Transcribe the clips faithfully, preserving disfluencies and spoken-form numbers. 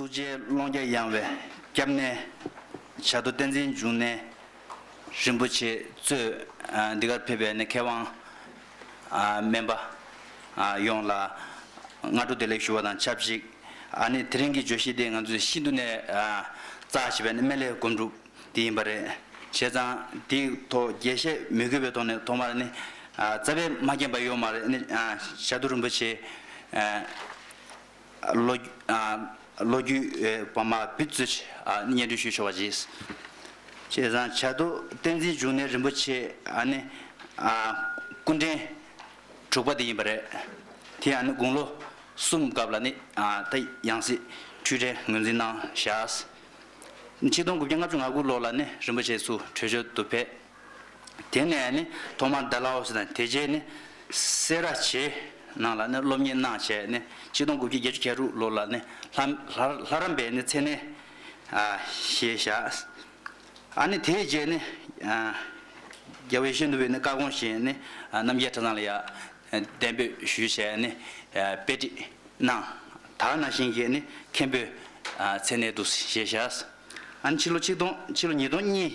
ཐུགས་རྗེའི་ཀློང་རྒྱ་ཡངས་པའི་སྐྱབས་གནས། བྱ་རྡོ་བསྟན་འཛིན་འབྱུང་གནས་རིན་པོ་ཆེ་གཙོས་འདི་གར་ཕེབས་པའི་ནི་མཁས་དབང་སྨན་པ་ཡོངས་ལ་སྔ་དྲོ་བདེ་ལེགས་ཞུ་བ་དང་ཆབས་ཅིག་ཨ་ནི་དེ་རིང་གི་བརྗོད་གཞི་དེ་ང་ཚོས་ཤིན་ཏུ་ནས་རྩ་ཆེ་བའི་ནི་སྨན་བླའི་སྒོམ་སྒྲུབ་དེ་ཡིན་པ་རེད། བྱས་ཙང་དེའི་ཐོག་རྒྱས་བཤད་མི་དགོས་པའི་ཐོག་ནས་ཐོག་མར་ནི་རྩ་བའི་མ་མཁྱེན་པ་ཡོད་མ་རེད། ནི་བྱ་རྡོ་རིན་པོ་ཆེ་ལོ་ལོ་རྒྱུས་བ་མ་བུ་ཚོས་སྙན་སྒྲོན་ཞུ་ཆོག་པ་བྱས། བྱས་ཙང་བྱ་རྡོ་བསྟན་འཛིན་འབྱུང་གནས་རིན་པོ་ཆེ་ཨ་ནི་སྐུ་ཕྲེང་དྲུག་པ་དེ་ཡིན་པ་རེད། དེ་ཨ་ནི་དགུང་ལོ་གསུམ་སྐབས་ལ་ནི་ད་ཡང་སྲིད་འཁྲུལ་བྲལ་ངོས་འཛིན་གནང་བཞག་ཆིག་སྟོང་དགུ་བརྒྱ་ལྔ་བཅུ་ང་དགུ་ལོ་ལ་ནི་རིན་པོ་ཆེ་ཚུར་བྲོས་བྱོལ་དུ་ཕེབས། དེ་ནས་ནི་ཐོག་མར་ཌལ་ཧོ་སི་དང་དེ་རྗེས་ནི་སེ་ར་བྱེས་ནང་ལ་ནི་སློབ་གཉེར་གནང་བྱས་ནི་ཆིག་སྟོང་དགུ་བརྒྱ་བརྒྱད་ཅུ་གྱ་དྲུག་ལོ་ལ་ནི་ལྷ་ལྷ་ལྷ་རམས་པའི་ནི་མཚན་གནས་བཞེས་བཞག་ཨ་ནི་དེའི་རྗེས་ནི་རྒྱལ་བའི་ཤིན་ཏུ་བའི་ནི་བཀའ་དགོངས་བཞིན་ནི་རྣམ་རྒྱལ་གྲྭ་ཚང་ལ་ཡང་གདན་འབོད་ཞུས་བྱས་ནི་དཔེ་ཁྲིད་གནང་། ད་ག་ནང་བཞིན་གྱི་ནི་མཁན་པོའི་མཚན་གནས་དུ་བཞེས་བཞག་ཨ་ནི་ཕྱི་ལོ་ཆིག་སྟོང་ཕྱི་ལོ་ཉིས་སྟོང་གཉིས་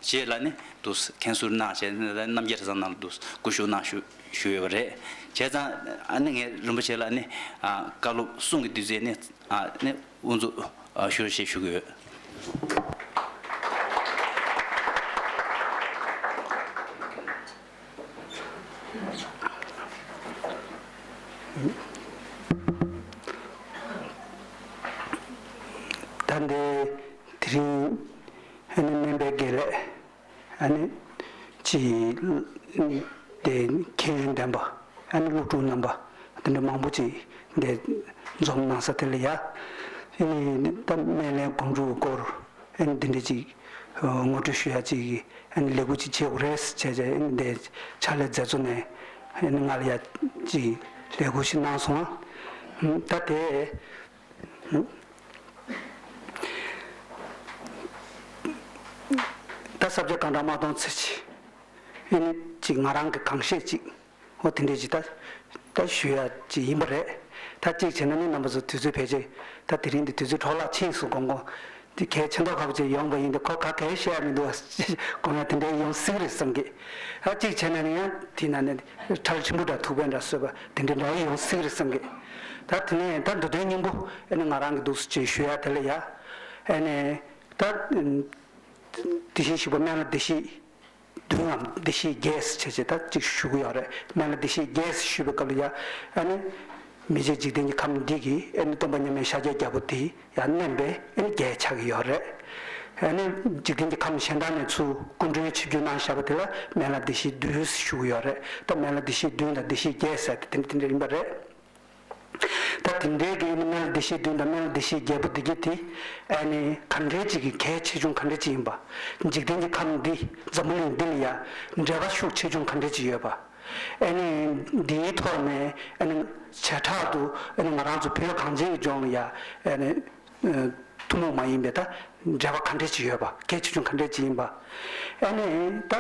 རྗེས་ལ་ནི་དུ་མཁན་ཟུར་གནང་བྱས་ནི་རྣམ་རྒྱལ་གྲྭ་ཚང་ནང་ལ་དུ་སྐུ་བཞུགས་གནང་ཞུ་ཞུ་ཡོད་པ་རེད། བྱས་ཙང་ཨ་ནི་ངས་རིན་པོ་ཆེ་ལ་ནི་བཀའ་སློབ་གསུང་གི་བདུད་རྩི་ནི་ནི་དབུ་འཛུགས་ཞུ་རོགས་ཞེས་ཞུ་གི་ཡོད། ད་འདི་དེ་རིང་ཨ་ནི་སྨན་པའི་དགེ་ལས་ཨ་ནི་ཅི་དེ་མཁྱེན་ལྡན་པ་ཨ་ནི་སློབ་ཕྲུག་རྣམ་པ་དེ་འདྲ་མང་པོ་ཅིག་འདི་འཛོམས་གནང་ས་དེ་ལ་ཡ་ཨ་ནི་ད་སྨན་བླའི་སྒོམ་སྒྲུབ་སྐོར། ཨ་ནི་འདི་འདྲ་ཅིག་ངོ་སྤྲོད་ཞུ་ཡ་ཅིག་གི་ཨ་ནི་ལས་འགུལ་ཅིག་བྱེད་དགོས་རེད་བྱས་བྱས་ཨ་ནི་འདི་ཕྱག་ལས་མཛད་གཙོ་ནས་ཨ་ནི་ང་ལ་ཡ་ཅིག་ལས་འགུལ་ཞིག་གནང་སོང་ཨ། ད་དེ་ད་ས་སྐྱ་གང་དྲག་མ་གཏོང་ཚེ་ཅིག་ཨ་ནི་ཅིག་ང་རང་གི་གང་ཤེས་ཅིག་འོ་དེ་འདྲས་ཅིག་ད་ད་ཞུ་ཡ་ཅིག་ཡིན་པ་རེད། ད་གཅིག་བྱས་ན་ནི་རྣམ་པ་ཚོ་དུས་ཚོད་ཕལ་ཆེར་ད་དེ་རིང་འདི་དུས་ཚོད་འཕྲོ་བརླག་ཕྱིན་སོང་དགོངས་དགོངས། འདི་གལ་ཆེ་མདོག་ཁ་པོ་ཅིག་ཡོང་པ་ཡིན་ཏེ་ཁོ་ག་གལ་བཤད་ཡ་མི་འདུག་ཨ། དགོངས་ཡ་དེ་འདྲས་ཡོང་སྲིད་རེད་བསམ་གི། ཨ་གཅིག་བྱས་ན་ནི་ཡང་དེ་ན་ནི་ཁྲལ་ཆེན་པོ་འདྲ་ཐུག་པའི་འདྲ་བཟོས་པ་དེ་འདྲས་འདྲ་ཡོང་སྲིད་རེད་བསམ་གི། ད་དེ་ནས་ད་མདོ་དོན་སྙིང་པོ་ཨ་ནི་ང་རང་གི་འདུག་སེ་ཅིག་ཞུ་ཡ་དེ་ལ་ཡ། ཨ་ནི་ད་དེ་བཞིན་གཤེགས་པ་སྨན་བླ་བདེ་གཤེགས་བདུན་ནམ་བདེ་གཤེགས་བརྒྱད་ཟེར་བྱས་བྱས་ད་ཅིག་ཞུ་གི་ཡོད་རེད། སྨན་བླ་བདེ་གཤེགས་བརྒྱད་ཟེར་ཞུས་པའི་སྐབས་ལ་ཡ་ཨ་ནི་མི་མཇེད་འཇིག་རྟེན་གྱི་ཁམས་འདི་གི་ཨ་ནི་སྟོན་པ་མཉམ་མེད་ཤཱཀྱའི་རྒྱལ་པོ་དེ་ཡ་མནན་པའི་ཨ་ནི་བརྒྱད་ཆགས་ཀྱི་ཡོད་རེད། ཨ་ནི་འཇིག་རྟེན་གྱི་ཁམས་གཞན་དག་ནས་ཚུར་སྐུ་མགྲོན་ཆིབས་བསྒྱུར་གནང་བཞག་པ་དེ་ལ་སྨན་བླ་བདེ་གཤེགས་བདུན་ཟེར་ཞུ་གི་ཡོད་རེད། ད་སྨན་བླ་བདེ་གཤེགས་བདུན་དང་བདེ་གཤེགས་བརྒྱད་ཟེར་ཏེ་དེ་འདྲ་དེ་འདྲ་ཡིན་པ་རེད། ད་དེ་འདྲའི་གི་ནི་སྨན་བླ་བདེ་གཤེགས་བདུན་དང་སྨན་བླ་བདེ་གཤེགས་བརྒྱད་པོ་འདི་གི་དེ་ཨ་ནི་ག་འདྲའི་ཅིག་གི་གལ་ཆེ་ཆུང་ག་འདྲ་ཅིག་ཡིན་པ། འཇིག་རྟེན་གྱི་ཁམས་འདི་འཛམ་བུ་གླིང་འདི་ལ་ཡ་འབྲེལ་བ་ཤུགས་ཆེ་ཆུང་ག་འདྲ་ཅིག་ཡོད་པ། ཨ་ནི་འདིའི་ཐོག་ནས་ཨ་ནི་བྱེ་བྲག་ཏུ་ཨ་ནི་ང་རང་ཚོ་བོད་གངས་ཅན་གྱི་ལྗོངས་ལ་ཡ་ཨ་ནི་ཐུན་མོང་མ་ཡིན་པའི་ད་འབྲེལ་བ་ག་འདྲ་ཅིག་ཡོད་པ། གལ་ཆེ་ཆུང་ག་འདྲ་ཅིག་ཡིན་པ། ཨ་ནི་ད་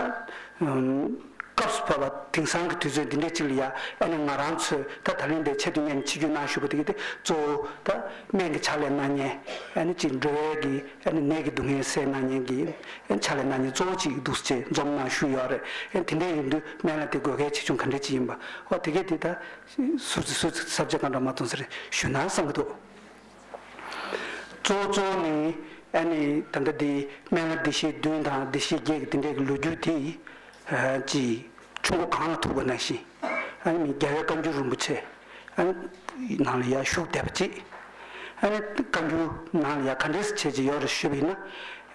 སྐབས་སུ་བབས་པ་དེང་སང་གི་དུས་ཚོད་འདི་འདྲ་ཅིག་ལ་ཡ་ཨ་ནི་ང་རང་ཚོས་ད་ད་ལན་དེ་ཆེད་དུ་གཉེར་ནས་ཆིབས་བསྒྱུར་གནང་ཞུ་བ་དེ་གི་དེ་གཙོ་བོ་ད་སྨན་གྱི་ཕྱག་ལས་གནང་མཁན་ཨ་ནི་ཅིག་འགྲོ་བའི་གི་ཨ་ནི་ནད་ཀྱི་སྡུག་བསྔལ་སེལ་གནང་མཁན་གྱི་ཨ་ནི་ཕྱག་ལས་གནང་མཁན་གཙོ་བོ་ཅིག་འདུག་ཅེས་འཛོམས་གནང་ཞུས་ཡོད་རེད། ཨ་ནི་དེ་འདྲ་ཡིན་དུས་སྨན་བླ་དེ་དགོས་གལ་ཆེ་ཆུང་ག་འདྲ་ཅིག་ཡིན་པ་འོ་དེ་གས་དེ་ད་སུ་ཚོད་སུ་ཚོད་ས་བཅད་གང་འདྲ་མ་གཏོང་ཟེར་ཞུ་ན་བསམ་གི་འདུག་གཙོ་བོ་གཙོ་བོ་ནི་ཨ་ནི་ད་ལྟ་འདི་སྨན་བླ་བདེ་གཤེགས་བདུན་དང་བདེ་གཤེགས་བརྒྱད་ཀྱི་དེ་འདྲའི་གི་ལོ་རྒྱུས་དེ་ཅིག་ཆུ་མགོ་གངས་ལ་ཐུག་པ་ནང་བཞིན་ཨ་ནི་མི་རྒྱལ་བའི་བཀའ་འགྱུར་རིན་པོ་ཆེ་ཨ་ནི་ནང་ལ་ཡར་བཞུགས་བསྡད་པ་ཅིག་ཨ་ནི་བཀའ་འགྱུར་ནང་ལ་ཡར་ག་འདྲས་བྱས་ཅིག་ཡོད་རེད་ཞུས་པ་ཡིན་ན་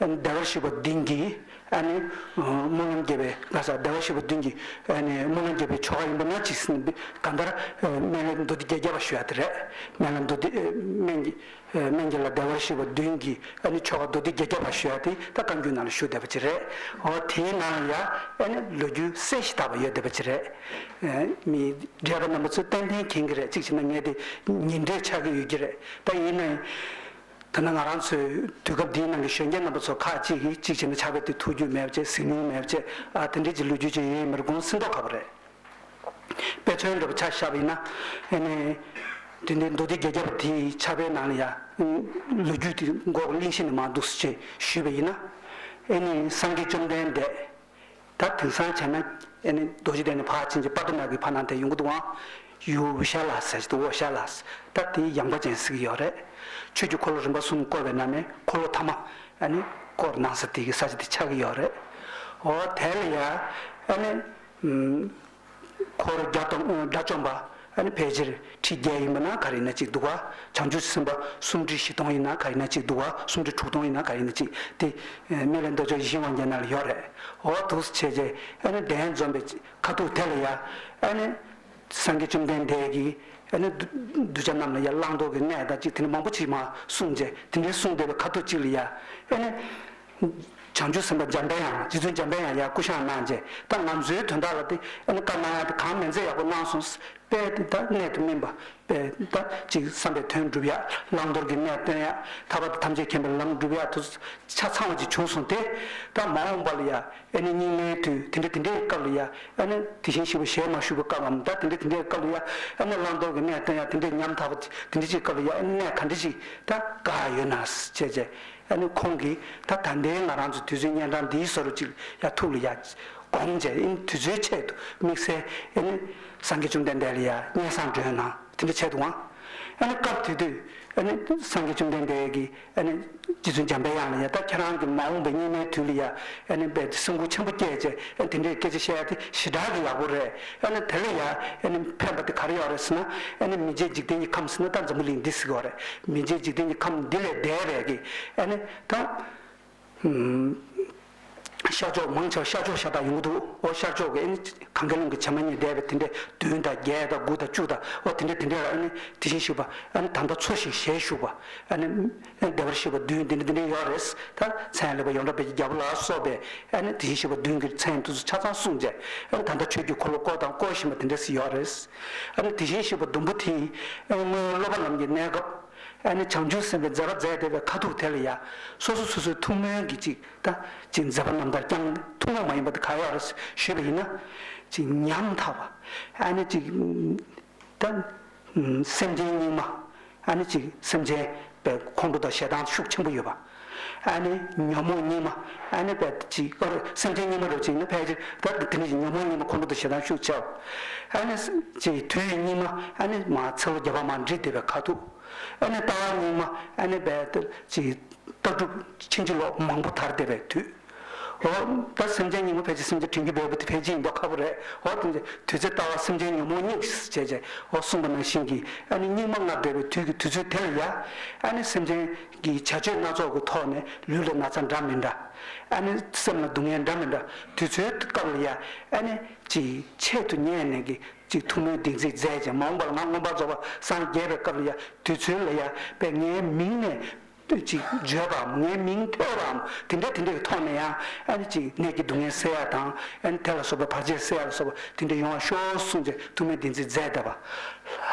ཨ་ནི་བདེ་བར་གཤེགས་པ་བདུན་གྱིས། ཨ་ནི་སྨོན་ལམ་རྒྱས་པའི་ག་ས་བདེ་བར་གཤེགས་པ་བདུན་གྱི་ཨ་ནི་སྨོན་ལམ་རྒྱས་པའི་ཆོ་ག་ཡིན་པ་ན་ཅིག་ཟིན་གང་ལྟར་སྨན་བླའི་མདོ་སྡེ་བརྒྱད་བརྒྱ་པ་ཞུ་ཡ་དེ་རེད། སྨན་བླ་མདོ་སྡེ་སྨན་གྱི་སྨན་གྱི་བླ་བདེ་བར་གཤེགས་པ་བདུན་གྱི་ཨ་ནི་ཆོ་ག་མདོ་སྡེ་བརྒྱད་བརྒྱ་པ་ཞུ་ཡ་དེ་ད་བཀའ་འགྱུར་ནང་ལ་བཞུགས་བསྡད་པ་ཅིག་རེད། འོ་དེའི་ནང་ལ་ཡ་ཨ་ནི་ལོ་རྒྱུས་གསལ་ཞིང་དག་པ་ཡོད་བསྡད་པ་ཅིག་རེད། མི་བགྲེས་པ་རྣམ་པ་ཚོས་ཏན་ཏན་མཁྱེན་གྱི་རེད། གཅིག་བྱས་ན་ངས་དེ་ཉིན་རེ་ཆགས་ཀྱི་ཡོད་ཀྱི་རེད། ད་ཡིན་ནའི། ད་ནི་ང་རང་ཚོའི་དུས་སྐབས་འདིའི་ནང་གི་གཞོན་སྐྱེས་རྣམ་པ་ཚོ་ཁག་ཅིག་གིས་གཅིག་བྱས་ན་ཕྱག་དཔེ་དེ་ཐུགས་རྒྱུས་མེད་པ་བྱས་གཟིགས་མྱོང་མེད་པ་བྱས་ཨ་དེ་འདྲས་ཀྱི་ལོ་རྒྱུས་ཅིག་ཡོད་མེད་དགོངས་སེམས་རྟོགས་ཁག་པོ་རེད། དཔེ་མཚོན་འདྲ་པོ་ཆ་བཞག་པ་ཡིན་ན་ཨ་ནི་ དེ་ནས་མདོ་སྡེ་རྒྱ་ཁྱབ་དེའི་ཕྱག་དཔེའི་ནང་ལ་ཡང་ལོ་རྒྱུས་དེ་མགོ་གླེང་གཞི་ནས་མར་འདུག་སེ་བྱས་ཞུས་པ་ཡིན་ན། ཨེ་ནི་སངས་རྒྱས་བཅོམ་ལྡན་འདས། ད་དེང་སང་བྱས་ན་ཨེ་ནི་རྡོ་རྗེ་གདན་ནས་ཕར་ཕྱིན་ཅི་པ་ཏི་ནག་གི་ཕར་ནང་དེ་ཡོང་གི་འདུག་ཨང་། ཡུལ་ཝི་ཤ་ལ་ཟེར་གྱི་འདུག་ཝི་ཤ་ལ། ད་དེ་ཡངས་པ་ཅན་ཟེར་གྱི་ཡོད་རེད། ཆོས་ཀྱི་འཁོར་ལོ་རིམ་པ་གསུམ་བསྐོར་བའི་ནང་ནས་འཁོར་ལོ་ཐ་མ་ཨེ་ནི་བསྐོར་གནང་ས་དེ་གི་ས་ཆ་དེ་ཆགས་ཀྱི་ཡོད་རེད། འོ་དེ་ལ་ཡ་ཨེ་ནི། འཁོར་བརྒྱ་སྟོང་དགྲ་བཅོམ་པ་ཨ་ནི་ཕལ་ཆེར་ཁྲི་བརྒྱད་ཡིན་པ་ན་ག་རེ་ཡིན་ན་གཅིག་འདུག་བ། བྱང་ཆུབ་སེམས་དཔའ་སུམ་ཁྲི་བཞི་སྟོང་ཡིན་ན་ག་རེ་ཡིན་ན་གཅིག་འདུག་བ། སུམ་ཁྲི་དྲུག་སྟོང་ཡིན་ན་ག་རེ་ཡིན་ན་གཅིག་དེ་སྨན་བླའི་མདོ་ཆོག་ཡིད་བཞིན་དབང་རྒྱལ་ནང་ལ་ཡོད་རེད། འོ་འདུག་སེ་བྱས་རྗེས་ཨ་ནི་གདན་འཛོམས་པའི་ཁ་ཐུག་དེ་ལ་ཡ་ཨ་ནི་སངས་རྒྱས་བཅོམ་ལྡན་འདས་ཀྱིས་ཨ་ནི་གདུལ་བྱ་རྣམས་ལ་ཡ་བླང་དོར་གྱི་གནས་དང་གཅིག་དེ་འདྲ་མང་པོ་ཅིག་མར་གསུངས་རྗེས་དེ་འདྲའི་གསུངས་བསྡད་པའི་ཁ་ཐུག་ཅིག་ལ་ཡ་ཨ་ནི། བྱང་ཆུབ་སེམས་དཔའ་འཇམ་དཔལ་དབྱངས་རྗེ་བཙུན་འཇམ་དཔལ་དབྱངས་ཡར་སྐུ་བཞེངས་གནང་རྗེས་ད་ང་ཚོའི་དོན་དག་ལ་དེ་ཨ་ནི་བཀའ་གནང་ཡ་དེ་གང་མིན་ཚད་ཡག་པོ་གནང་སོང་། དཔེ་དེ་ད་གནད་དུ་སྨིན་པ་དཔེ་ད་ཅིག་བསམ་པའི་དོན་འགྲུབ་ཡ་བླང་དོར་གྱི་གནད་སྟོན་ཡ་ཐར་པ་དང་ཐམས་ཅད་མཁྱེན་པའི་ལམ་འགྲུབ་ཡ་དེ་ཆ་ཚང་བ་ཅིག་བྱུང་སོང་སྟེ། ད་མ་འོངས་པ་ལ་ཡ་ཨ་ནི་སྙིགས་མའི་དུས་དེ་འདྲ་དེ་འདྲའི་སྐབས་ལ་ཡ་ཨ་ནི་དེ་བཞིན་གཤེགས་པ་ཞལ་མ་བཞུགས་པའི་སྐབས་ལམ་ད་དེ་འདྲ་དེ་འདྲའི་སྐབས་ལ་ཡ་ཨ་ནི་བླང་དོར་གྱི་གནད་སྟོན་ཡ་དེ་འདྲའི་ཉམ་ཐག་པ་དེ་འདྲ་ཅིག་སྐབས་ལ་ཡ་ཨ་ནི་གནད་ག་འདྲ་ཅིག་ད་བཀག་ཡོད་ན་བྱས་རྗེས། ཨ་ནི་ཁོང་གིས་ད་ད་ལྟའི་ང་རང་ཚོ་དུས་ཚོད་གཉན་འཕྲང་འདིའི་བཟོ་འདྲ་ཅིག་ཡ་ཐུགས་ལ་ཡ་དགོངས་བྱས་ཨ་ནི་དུས་ཚོད་ཆེད་དུ་དམིགས་བསལ་ཨ་ནི་སངས་རྒྱས་བཅོམ་ལྡན་འདས་ལ་ཡ་སྙན་སེང་སྒྲོན་གནང་དེ་འདྲ་བྱས་འདུག་ཨང་། ཨ་ནི་སྐབས་དེ་དུས་ཨ་ནི་སངས་རྒྱས་བཅོམ་ལྡན་འདས་ཀྱིས་ཨ་ནི་རྗེ་བཙུན་འཇམ་དཔལ་དབྱངས་ལ་ཡ་ད་ཁྱེད་རང་གི་མ་འོངས་པའི་སྙིགས་མའི་དུས་ལ་ཡ་ཨ་ནི་རྦད་དེ་སེམས་ཁུར་ཆེན་པོ་བསྐྱེད་བྱས་ཨ་ནི་དེ་འདྲའི་སྐད་ཆ་བཤད་ཡ་དེ་ཞེ་དྲག་གི་ཡག་པོ་རེད། ཨ་ནི་དེ་ལ་ཡ་ཨ་ནི་ཕན་པ་དེ་ག་རེ་ཡོད་རེད་ཟེར་ན་ཨ་ནི་མི་མཇེད་འཇིག་རྟེན་གྱི་ཁམས་ཟེར་ན་ད་འཛམ་བུ་གླིང་འདི་ཟེར་གྱི་ཡོད་རེད། མི་མཇེད་འཇིག་རྟེན་གྱི་ཁམས་འདི་ལས་འདས་པའི་གི་ཨ་ནི་ད། ཤར་ཕྱོགས་མང་ཆེ་བ་ཤར་ཕྱོགས་ཤ་སྟག་ཡོང་གི་འདུག་འོ་ཤར་ཕྱོགས་ཀྱི་ཨ་ནི་གངྒཱའི་ཀླུང་གི་བྱེ་མ་སྙེད་འདས་པའི་དེ་འདྲའི་བདུན་དང་བརྒྱད་དང་དགུ་དང་བཅུ་དང་འོ་དེ་འདྲའི་དེ་འདྲའི་ཨ་ནི་དེ་བཞིན་གཤེགས་པ་ཨ་ནི་ད་ལྟ་འཚོ་ཞིང་ཞལ་བཞུགས་པ་ཨ་ནི་བདེ་བར་གཤེགས་པ་བདུན་དེ་འདྲ་དེ་འདྲ་ཡོད་རེད། ད་མཚན་ལེགས་པ་ཡོངས་གྲགས་དཔལ་གྱི་རྒྱལ་པོ་ལ་སོགས་པའི་ཨ་ནི་དེ་བཞིན་གཤེགས་པ་བདུན་གྱི་མཚན་དེ་ཚོ་ཆ་ཚང་གསུངས་རྗེས་ཨ་ནི་ད་ལྟ་ཆོས་ཀྱི་འཁོར་ལོ་བསྐོར་དང་བསྐོར་བཞིན་པ་དེ་འདྲ་ཞིག་ཡོད་རེད། ཨ་ནི་དེ་བཞིན་གཤེགས་པ་བདུན་པོ་དེ་ཨ་ནི་སྔོན་སློབ་པ་རྣམས་ཀྱི་གནས་སྐབས། ཨ་ནི་བྱང་ཆུབ་སེམས་དཔའི་མཛད་པ་མཛད་བསྡད་པའི་ཁ་ཐུག་དེ་ལ་ཡ། སོ་སོ་སོ་སོའི་ཐུགས་སྨོན་གྱི་ཅིག་ད་ཅིག་མཛད་པ་རྣམ་ཐར་བསྐྱངས་ཐུན་མོང་མ་ཡིན་པ་དེ་ག་ཡོད་རེད་ཞུས་པ་ཡིན་ན། ཅིག་ཉམ་ཐག་པ། ཨ་ནི་ཅིག་ད་སེམས་ཅན་སྙིགས་མ། ཨ་ནི་ཅིག་སེམས་ཅན་པའི་ཁོང་ཁྲོ་དང་ཞེ་སྡང་ཤུགས་ཆེན་པོ་ཡོད་པ། ཨ་ནི་ཉོན་མོངས་སྙིགས་མ། ཨ་ནི་པའི་ཅིག་ཨ་རེ་སེམས་ཅན་སྙིགས་མ་རེད་ཅིག་ནི་ཕལ་ཆེར་ད་དེ་ནི་ཅིག་ཉོན་མོངས་སྙིགས་མ་ཁོང་ཁྲོ་དང་ཞེ་སྡང་ཤུགས་ཆེ་བ། ཨ་ནི་ཅིག་དུས་སྙིགས་མ། ཨ་ནི་མ་ཚེ་ལོ་བརྒྱ་པ་མ་འགྲིབ་བསྡད་པའི་ཁ་ཐུག་ཨ་ནི་ལྟ་བ་སྙིགས་མ། ཨ་ནི་རྦད་དེ་ཅིག་ལྟ་གྲུབ་ཕྱིན་ཅི་ལོག་མང་པོ་དར་བསྡད་པའི་དུས། འོ་ད་སེམས་ཅན་སྙིགས་མ་ཕལ་ཆེར་སེམས་ཅན་དྲན་རྒྱུ་འབེལ་པོ་དེ་ཕལ་ཆེར་ཡིན་མདོག་ཁ་པོ་རེད། འོ་དེ་འདྲ་དུས་ཚོད་ལྟ་བ་སེམས་ཅན་ཉོན་མོངས་སྙིགས་བྱས་བྱས་འོ་གསུངས་པ་ནང་བཞིན་གྱི་ཨ་ནི་སྙིགས་མ་ལྔ་བསྡད་པའི་དུས་ཀྱི་དུས་ཚོད་དེ་ལ་ཡ། ཨ་ནི་སེམས་ཅན་གྱི་བྱ་སྤྱོད་སྣ་ཚོགས་ཀྱི་ཐོག་ནས་ལུས་ལ་ན་ཚ་འདྲ་མི་འདྲ། ཨ་ནི་སེམས་ལ་སྡུག་བསྔལ་འདྲ་མི་འདྲ་དུས་ཚོད་སྐབས་ལ་ཡ། ཨ་ནི་ཅིག་ཆེད་དུ་གཉེར་ནས་ཀྱི། ཅིག་ཐུགས་སྨོན་བདེན་ཚིག་མཛད་ཅིང་མ་འོངས་པ་ལ་ང་མངོན་པར་རྫོགས་པར་སངས་རྒྱས་པའི་སྐབས་ལ་ཡང་དུས་ཚོད་ལ་ཡང་དཔེ་ངའི་མིང་ནས་ཅིག་བརྗོད་པའམ་ངའི་མིང་ཐོས་པའམ་དེ་འདྲ་དེ་འདྲའི་ཐོག་ནས་ཡང་ཨ་ནི་ཅིག་ནད་ཀྱི་སྡུག་བསྔལ་སེལ་ཡ་དང་ཨ་ནི་དེ་ལ་སོགས་པའི་བར་ཆད་སེལ་ཡ་ལ་སོགས་པ་དེ་འདྲ་ཡོང་བ་ཤོག་གསུངས་ཏེ་ཐུགས་སྨོན་བདེན་ཚིག་མཛད་བསྡད་པ།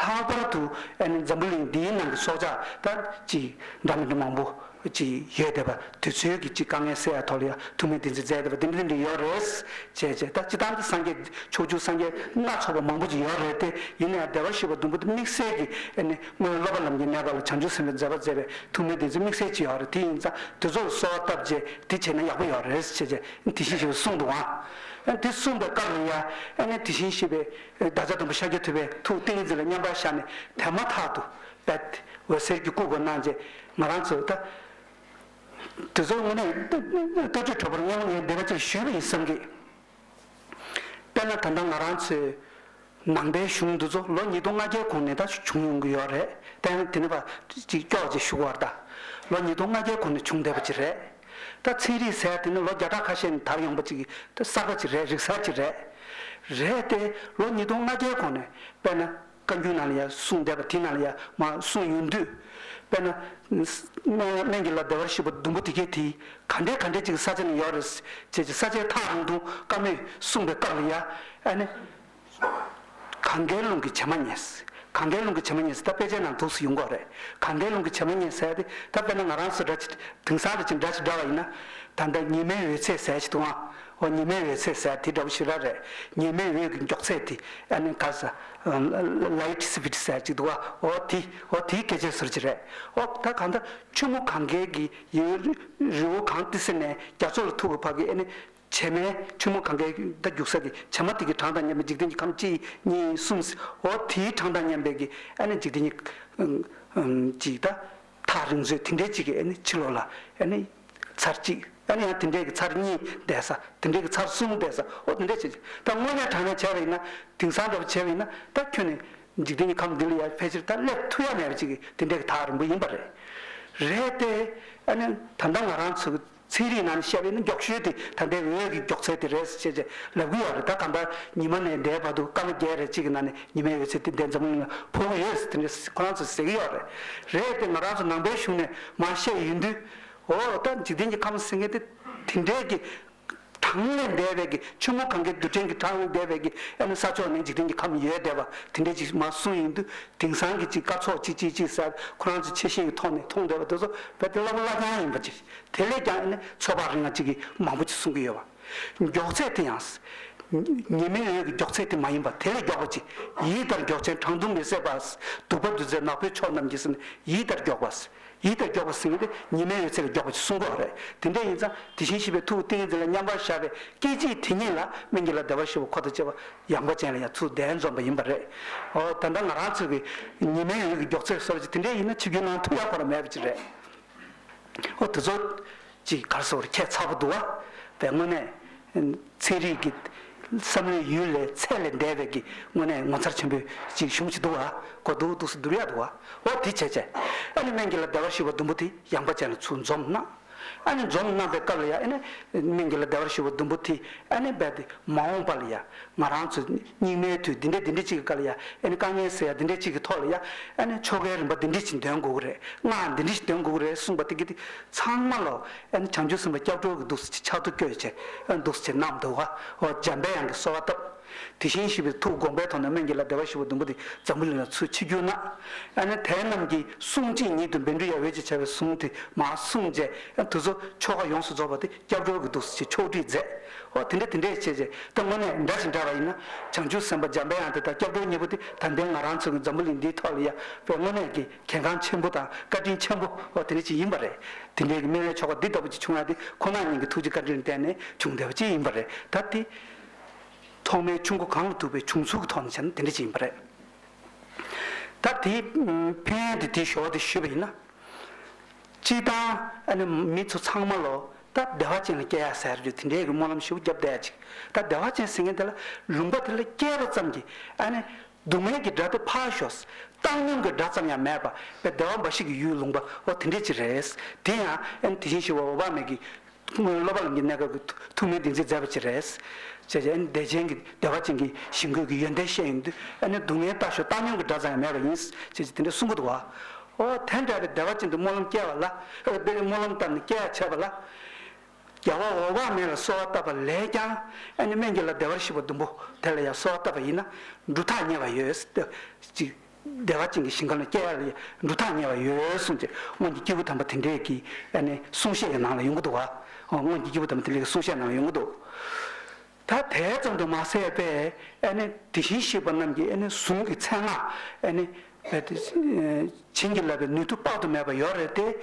ལྷག་པར་དུ་ཨ་ནི་འཛམ་བུ་གླིང་འདིའི་ནང་གི་སྲོག་ཆགས་ད་ཅིག་འདྲ་མི་འདྲ་མང་པོ། ཅིག་ཡོད་བསྡད་པ་དུས་ཚོད་ཀྱི་ཅིག་དཀའ་ངལ་སེལ་ཡ་ཐོག་ལ་ཡང་ཐུགས་སྨོན་བདེན་ཚིག་མཛད་བསྡད་པ་དེ་འདྲ་དེ་འདྲ་ཡོད་རེད། བྱས་བྱས་ད་སྤྱིར་བཏང་གི་སངས་རྒྱས་ཕྱོགས་བཅུའི་སངས་རྒྱས་སྣ་ཚོགས་པ་མང་པོ་ཅིག་ཡོད་རེད་དེ་ཡིན་ན་ཡང་བདེ་བར་གཤེགས་པ་བདུན་པོ་དེ་དམིགས་བསལ་གྱི་ཨ་ནི་སྔོན་སློབ་པ་རྣམས་ཀྱི་གནས་སྐབས་ལ་བྱང་ཆུབ་སེམས་དཔའི་མཛད་པ་མཛད་པའི་ཐུགས་སྨོན་བདེན་ཚིག་དམིགས་བསལ་ཅིག་ཡོད་རེད། དེ་ཡིན་ཙང་དེ་ཚོར་གསོལ་བ་བཏབ་རྗེས་དེ་བྱས་ན་ཡག་པོ་ཡོད་རེད་བྱས་བྱས་དེ་བཞིན་གཤེགས་པས་གསུངས་འདུག་ཨང་། དེ་གསུངས་པའི་སྐབས་ལ་ཡང་ཨ་ནི་དེ་བཞིན་གཤེགས་པའི་བདག་ཅག་སྟོན་པ་ཤཱཀྱ་ཐུབ་པས་ཐུགས་ཏིང་ངེ་འཛིན་ལ་མཉམ་པར་བཞག་ནས་དེ་མ་ཐག་ཏུ་རྦད་འོད་ཟེར་གྱི་སྐུ་སྒོ་གནང་རྗེས་ང་རང་ཚོ་ད། དེ་ཚོ་དངོས་གནས་ལྟ་གྲུབ་གྲོགས་པོར་སྔོན་མ་ངས་འདི་འདྲ་ཅིག་ཞུས་པ་ཡིན་བསམ་གི། དཔེར་ན་ད་ལྟ་ང་རང་ཚོའི་ནང་པའི་གཞུང་འདི་ཚོ་ལོ་ཉིས་སྟོང་ལྔ་བརྒྱའི་གོང་ནས་ད་བྱུང་ཡོང་གི་ཡོད་རེད། དེ་ཡང་དེ་ནི་བ་ཅིག་སྐྱོག་ཅིག་ཞུ་བར་ད། ལོ་ཉིས་སྟོང་ལྔ་བརྒྱའི་གོང་ནས་བྱུང་བསྡད་པ་ཅིག་རེད། ད་ཚན་རིག་ཟེར་དེ་ནི་ལོ་བརྒྱ་ཕྲག་ཁ་ཤས་ནས་དར་ཡོང་པ་ཅིག་ད་གསར་པ་ཅིག་རེད། རིག་གསར་ཅིག་རེད། རེད་དེ་ལོ་ཉིས་སྟོང་ལྔ་བརྒྱའི་གོང་ནས་དཔེར་ན། བཀའ་འགྱུར་ནང་ལ་ཡང་གསུངས་བསྡད་པ་དེ་ནང་ལ་ཡང་མར་གསུངས་ཡོང་དུས། དཔེར་ན། སྨན་སྨན་གྱི་བླ་བདེ་བར་གཤེགས་པ་བདུན་པོ་དེ་གས་དེ་ག་འདྲའི་ག་འདྲའི་ཅིག་ས་ཆ་ནས་ཡོད་རེད། ཅེས་ཀྱི་ས་ཆའི་ཐག་རིང་ཐུང་བཀའ་མོས་གསུངས་པའི་སྐབས་ལ་ཡང་ཨ་ནི། གངྒཱའི་ཀླུང་གི་བྱེ་མ་སྙེད། གངྒཱའི་ཀླུང་གི་བྱེ་མ་སྙེད་ད་དཔེ་ཆའི་ནང་འདུག་སེ་ཡོང་གི་རེད། གངྒཱའི་ཀླུང་གི་བྱེ་མ་སྙེད་ཟེར་ཏེ་ད་དཔེར་ན་ང་རང་ཚོ་འདྲ་ཅིག་དེང་སང་འདྲ་ཅིག་འདྲ་ཅིག་འདྲ་བ་ཡིན་ན། ད་ལྟ་ཉི་མའི་འོད་ཟེར་ཟེར་ཅིག་འདུག་ཨང་། ཨོ་ཉི་མའི་འོད་ཚད་ཟེར་དེ་འདྲ་པོ་ཞིག་ར་རེད། ཉི་མའི་འོད་ཀྱི་མགྱོགས་ཚད་དེ་ཨ་ནི་ག་ས་light speed ཟེར་ཅིག་འདུག་བ། ཨོ་དེ་ཨོ་དེའི་སྐད་ཆ་ཟེར་གྱི་རེད། ཨོ་ད་གང་ལྟར་ཆུ་མོ་གངྒཱའི་གི་ཡུལ་རི་བོ་གངས་ཏི་སེ་ནས་རྒྱ་མཚོ་ལ་ཐུག་གི་བར་གྱི་ཨ་ནི་བྱེ་མའི་ཆུ་མོ་གངྒཱའི་ད་རྒྱུག་ས་གི་བྱེ་མ་དེ་གི་གྲངས་དང་མཉམ་པའི་འཇིག་རྟེན་གྱི་ཁམས་གཅིག་གཉིས་གསུམ། ཨོ་དེའི་གྲངས་དང་མཉམ་པའི་གི་ཨ་ནི་འཇིག་རྟེན་གྱི་ཨམ་ཅིག་ད་ཐག་རིང་ཚོད་དེ་འདྲའི་ཅིག་གི་ཨ་ནི་ཕྱི་ལོགས་ལ་ཨ་ནི་ཚར་གཅིག་ཨ་ནི་ཡང་དེ་འདྲའི་གི་ཚར་གཉིས་བསྡད་ས། དེ་འདྲའི་གི་ཚར་གསུམ་བསྡད་ས། ཨོ་དེ་འདྲའི་བྱས་ཅིག་ད་དངོས་གནས་དྲང་གནས་བྱས་པ་ཡིན་ན། དེང་སང་འདྲ་པོ་བྱས་པ་ཡིན་ན་ད་ཁྱོད་ནི་འཇིག་རྟེན་གྱི་ཁམས་འདི་ལ་ཡ་ཕལ་ཆེར་ད་སླེབས་ཐུབ་ཡ་མེད་པ་ཅིག་གི་དེ་འདྲའི་གི་ཐག་རིང་པོ་ཡིན་པ་རེད། རེད་དེ། ཨ་ནི་ད་ལྟ་ང་རང་ཚོ་གི་ཚན་རིག་ནང་ནས་བཤད་པ་ཡིན་ན་མགྱོགས་ཤོས་དེ་ད་ལྟའི་འོད་ཀྱི་མགྱོགས་ཚད་དེ་རེད་ཟེར་བྱས་ལབ་ཀྱི་ཡོད་རེད། ད་གང་ལྟར་ཉི་མ་ནས་འདའི་བར་དུ་སྐར་མ་བརྒྱད་རེ་གཅིག་གི་ནང་ནས་ཉི་མའི་འོད་ཚད་དེ་འདའི་འཛམ་བུ་གླིང་ལ་ཕོག་གི་ཡོད་ཟེར་དེ་འདྲ་ཁོ་རང་ཚོས་ཟེར་གྱི་ཡོད་རེད། རེད་དེ་ང་རང་ཚོ་ནང་པའི་གཞུང་ནས་མར་བཤད་ཡོང་དུས། འོ་ད་འཇིག་རྟེན་གྱི་ཁམས་ཟེར་མཁན་དེ་དེ་འདྲའི་གི་གྲངས་ལས་འདས་པའི་གི་ཆུ་མོ་གངྒཱའི་རྡུལ་ཕྲན་གྱི་གྲངས་ལས་འདས་པའི་གི་ཨ་ནི་ས་ཕྱོགས་ནས་འཇིག་རྟེན་གྱི་ཁམས་ཡོད་བསྡད་པ་དེ་འདྲའི་ཅིག་མར་གསུངས་ཡོང་དུས། དེང་སང་གི་ཅིག་སྐར་ཚོགས་གཅིག་གཅིག་གཅིག་ཟེར་ཁོ་རང་ཚོ་ཆེ་ཤེལ་གྱི་ཐོག་ནས་མཐོང་བསྡད་པ་དེ་ཚོ་རྦད་དེ་སླ་པོ་སླ་རྐྱང་ཡིན་པ་ཅིག་དེ་ལས་ཀྱང་ཨ་ནི་ཚོད་དཔག་རིང་བ་ཅིག་གིས་མང་པོ་ཅིག་གསུང་གི་ཡོད་པ། མགྱོགས་ཚད་དེ་ཡང་། ཉི་མའི་འོད་ཀྱི་མགྱོགས་ཚད་དེ་མ་ཡིན་པ་དེ་ལས་མགྱོགས་པ་ཅིག་ཡིད་ལྟར་མགྱོགས་ཆེན་གྲང་འཛུམ་མི་བཟད་པ། གདུག་པ་འདུལ་མཛད་ནག་པོའི་ཕྱོགས་རྣམས་ཀྱིས་ཟེར་ནས་ཡིད་ལྟར་མགྱོགས་པ། ཡིད་ལྟར་མགྱོགས་པ་ཟེར་མཁན་དེ་ཉི་མའི་འོད་ཚད་ལས་མགྱོགས་པ་ཅིག་གསུང་གི་ཡོད་རེད། དེ་འདྲ་ཡིན་ཙང་དེ་བཞིན་གཤེགས་པའི་ཐུགས་ཀྱི་ཏིང་ངེ་འཛིན་ལ་མཉམ་པར་བཞག་པའི་སྐད་ཅིག་དེ་ཉིད་ལ་སྨན་གྱི་བླ་བདེ་བར་གཤེགས་པ་འཁོར་དང་བཅས་པ་ཡངས་པ་ཅན་ལ་ཡང་ཚུར་གདན་འཛོམས་པ་ཡིན་པ་རེད། ཨོ་ད་ལྟ་ང་རང་ཚོ་གི་ཉི་མའི་འོད་ཀྱི་མགྱོགས་ཚད་སོགས་ཀྱི་དེ་འདྲ་ཡིན་ན་ཆིབས་བསྒྱུར་གནང་ཐུབ་ཡག་ཁོ་རང་མེད་པ་ཅིག་རེད། ཨོ་དེ་ཚོ་ཅིག་ག་རེ་ཟེར་བར་ཁྱད་མཚར་པོ་འདུག་བ། དཔེ་དངོས་གནས་ཚན་རིག་གི་བསམ་བློའི་ཡུལ་ལས་ཚད་ལས་འདས་པའི་གི་དངོས་གནས་ངོ་མཚར་ཆེན་པོ་ཅིག་བྱུང་ཅིག་འདུག་བ། གོ་འདུག་འདུག་སེ་བསྡུར་ཡག་འདུག་བ། ཨོ་དེ་བྱས་བྱས་ཨ་ནི་སྨན་གྱི་བླ་བདེ་བར་གཤེགས་པ་ཟླུམ་པོ་དེ་ཡངས་པ་ཅན་ལ་ཚུར་འཛོམས་གནང་། ཨ་ནི་འཛོམས་གནང་པའི་སྐབས་ལ་ཡང་ཨ་ནི་སྨན་གྱི་བླ་བདེ་བར་གཤེགས་པ་ཟླུམ་པོ་དེ་ཨ་ནི་རྦད་དེ་མ་འོངས་པ་ལ་ཡང་ང་རང་ཚོ་སྙིགས་མའི་དུས་འདི་འདྲ་འདི་འདྲ་ཅིག་གི་སྐབས་ལ་ཡང་ཨ་ནི་དཀའ་ངལ་སེལ་ཡག་འདི་འདྲ་ཅིག་གི་ཐོག་ལ་ཡང་ཨ་ནི་ཆོ་གའི་རིམ་པ་འདི་འདྲ་ཅིག་འདོན་དགོས་ཀྱི་རེད། སྔགས་འདི་འདྲ་ཅིག་འདོན་དགོས་ཀྱི་རེད་གསུངས་པ་དེ་གི་དེ་ཚང་མ་ལ་ཨ་ནི་བྱང་ཆུབ་སེམས་དཔའ་སྐྱབས་གྲོལ་གྱི་འདུག་སེ་ཕྱག་ཏུ་བཀོད་བྱས་ཨ་ནི་འདུག་སེ་བྱས་གནང་འདུག་བ། འོ་འཇམ་པའི་དབྱངས་ཀྱིས་གསོལ་བ་བཏབ། དེ་བཞིན་གཤེགས་པའི་ཐུགས་དགོངས་པའི་ཐོག་ནས་སྨན་གྱི་བླ་བདེ་བར་གཤེགས་པ་ཟླུམ་པོ་དེ་འཛམ་བུ་གླིང་ལ་ཚུར་ཆིབས་བསྒྱུར་གནང་། ཨ་ནི་དེ་རྣམས་ཀྱི་གསུང་གཅིག་ཉིད་དུ་བཻ་ཌཱུརྱ་འོད་ཅེས་བྱ་བའི་གཟུངས་དེ་མར་གསུངས་རྗེས་ཨ་དེ་ཚོ་ཆོ་ག་ཡོངས་སུ་རྫོགས་པ་དེ་སྐྱབས་གྲོལ་གྱི་འདུག་སེ་ཕྱོགས་སྒྲིག་མཛད། ཨོ་དེ་འདྲ་དེ་འདྲ་བྱས་རྗེས་ད་དངོས་གནས་འདྲ་ཞིག་འདྲ་བ་ཡིན་ན་བྱང་ཆུབ་སེམས་དཔའ་འཇམ་པའི་དབྱངས་དེ་དང་སྐྱབས་གྲོལ་གཉིས་པོ་དེ་ད་ལྟའི་ང་རང་ཚོ་གི་འཛམ་བུ་གླིང་འདིའི་ཐོག་ལ་ཡ་དཔེ་དངོས་གནས་ཀྱི་གལ་འགངས་ཆེན་པོ་དང་བཀའ་དྲིན་ཆེན་པོ་ཨོ་དེ་འདྲ་ཞིག་ཡིན་པ་རེད། དེ་འདྲའི་གི་སྨན་བླའི་ཆོ་ག་འདི་ལྟ་བུ་ཅིག་བྱུང་ཡ་དེ་ཁོ་ན་ཉིད་ཀྱི་ཐུགས་རྗེ་བཀའ་དྲིན་ལ་བརྟེན་ནས་བྱུང་བསྡད་པ་ཅིག་ཡིན་པ་རེད། ད་དེ། ཐོག་མའི་ཆུ་མགོ་གངས་ལ་ཐུག་པའི་བྱུང་ཚུལ་གྱི་ཐོག་ནས་བྱས་ན་དེ་འདྲ་ཅིག་ཡིན་པ་རེད། ད་དེའི་ཕན་ཡོན་དེ་དེའི་ཞོར་དེ་ཞུས་པ་ཡིན་ན། སྤྱིར་བཏང་ཨ་ནི་མི་ཚོ་ཚང་མ་ལོ་ད་བདེ་བ་ཅན་ལ་སྐྱེ་ཡ་ཟེར་རྒྱུ་དེ་འདྲའི་གི་སྨོན་ལམ་ཞིག་བརྒྱབ་བསྡད་ཅིག་ད་བདེ་བ་ཅན་ཟེར་མཁན་དེ་ལ་ལུང་པ་དེ་ལ་སྐྱེས་པ་ཙམ་གྱིས་ཨ་ནི་སྡུག་བསྔལ་གྱི་སྒྲ་དེ་ཕར་ཞོག་བཏང་སྙོམས་ཀྱི་སྒྲ་ཙམ་ཡང་མེད་པ་དཔེ་བདེ་བ་འབའ་ཞིག་གི་ཡུལ་ལུང་པ་འོ་དེ་འདྲ་ཅིག་རེད། དེ་ཡང་ཨ་ནི་དེ་བཞིན་གཤེགས་པ་འོད་དཔག་མེད་ཀྱི། སྔོན་སློབ་པ་ལྷན་རྒྱས་གནས་སྐབས་ཀྱི་ཐུགས་སྨོན་བདེན་ཚིག་མཛད་པ་ཅིག་རེད། ཅེས་བྱས་ནས་བདེ་ཆེན་གྱི་བདེ་བ་ཅན་གྱི་ཞིང་བཀོད་ཀྱི་ཡོན་ཏན་བཤད་ཡོང་དུས་ཨ་ནི་སྡུག་བསྔལ་ལྟ་ཞོག་བཏང་སྙོམས་ཀྱི་སྒྲ་ཙམ་ཡང་མེད་པ་ཡིན། ཅེས་བྱས་དེ་འདྲ་གསུང་གི་འདུག་བ། ཨོ་དེ་འདྲ་བའི་བདེ་བ་ཅན་དུ་སྨོན་ལམ་སྐྱེ་བ་ལ་ཨོ་དཔེ་སྨོན་ལམ་བཏབ་ནས་སྐྱེ་ཡ་བྱས་པ་ལ། རྒྱལ་བ་འོད་དཔག་མེད་ལ་གསོལ་བ་བཏབ་པ་ལས་ཀྱང་ཨ་ནི་སྨན་གྱི་བླ་བདེ་བར་གཤེགས་པ་ཟླུམ་པོ་དེ་ལ་ཡང་གསོལ་བ་བཏབ་པ་ཡིན་ན་འབྲུ་ཐག་ཉེ་བ་ཡོད། ཅིག་བདེ་བ་ཅན་གྱི་ཞིང་ཁམས་ལ་སྐྱེ་ཡ་ལ་འབྲུ་ཐག་ཉེ་བ་ཡོད་གསུངས་ཏེ་སྔོན་གྱི་སྐྱེས་བུ་དམ་པ་དེ་འདྲས་ཀྱི་ཨ་ནི་གསུང་བཤད་ཀྱི་ནང་ལ་ཡོང་གི་འདུག་བ། སྔོན་གྱི་སྐྱེས་བུ་དམ་པ་དེ་འདྲས་ཀྱི་གསུང་བཤད་ནང་ལ་ཡོང་གི་འདུག་ད་དེ་ཙམ་དུ་མ་ཟད་པས་ཨ་ནི་དེ་བཞིན་གཤེགས་པ་རྣམས་ཀྱི་ཨ་ནི་གཟུངས་ཀྱི་མཚན་སྔགས་ཨ་ནི་བྱིན་གྱིས་བརླབས་པའི་ནུས་མཐུ་དཔག་ཏུ་མེད་པ་ཡོད་རེད་དེ།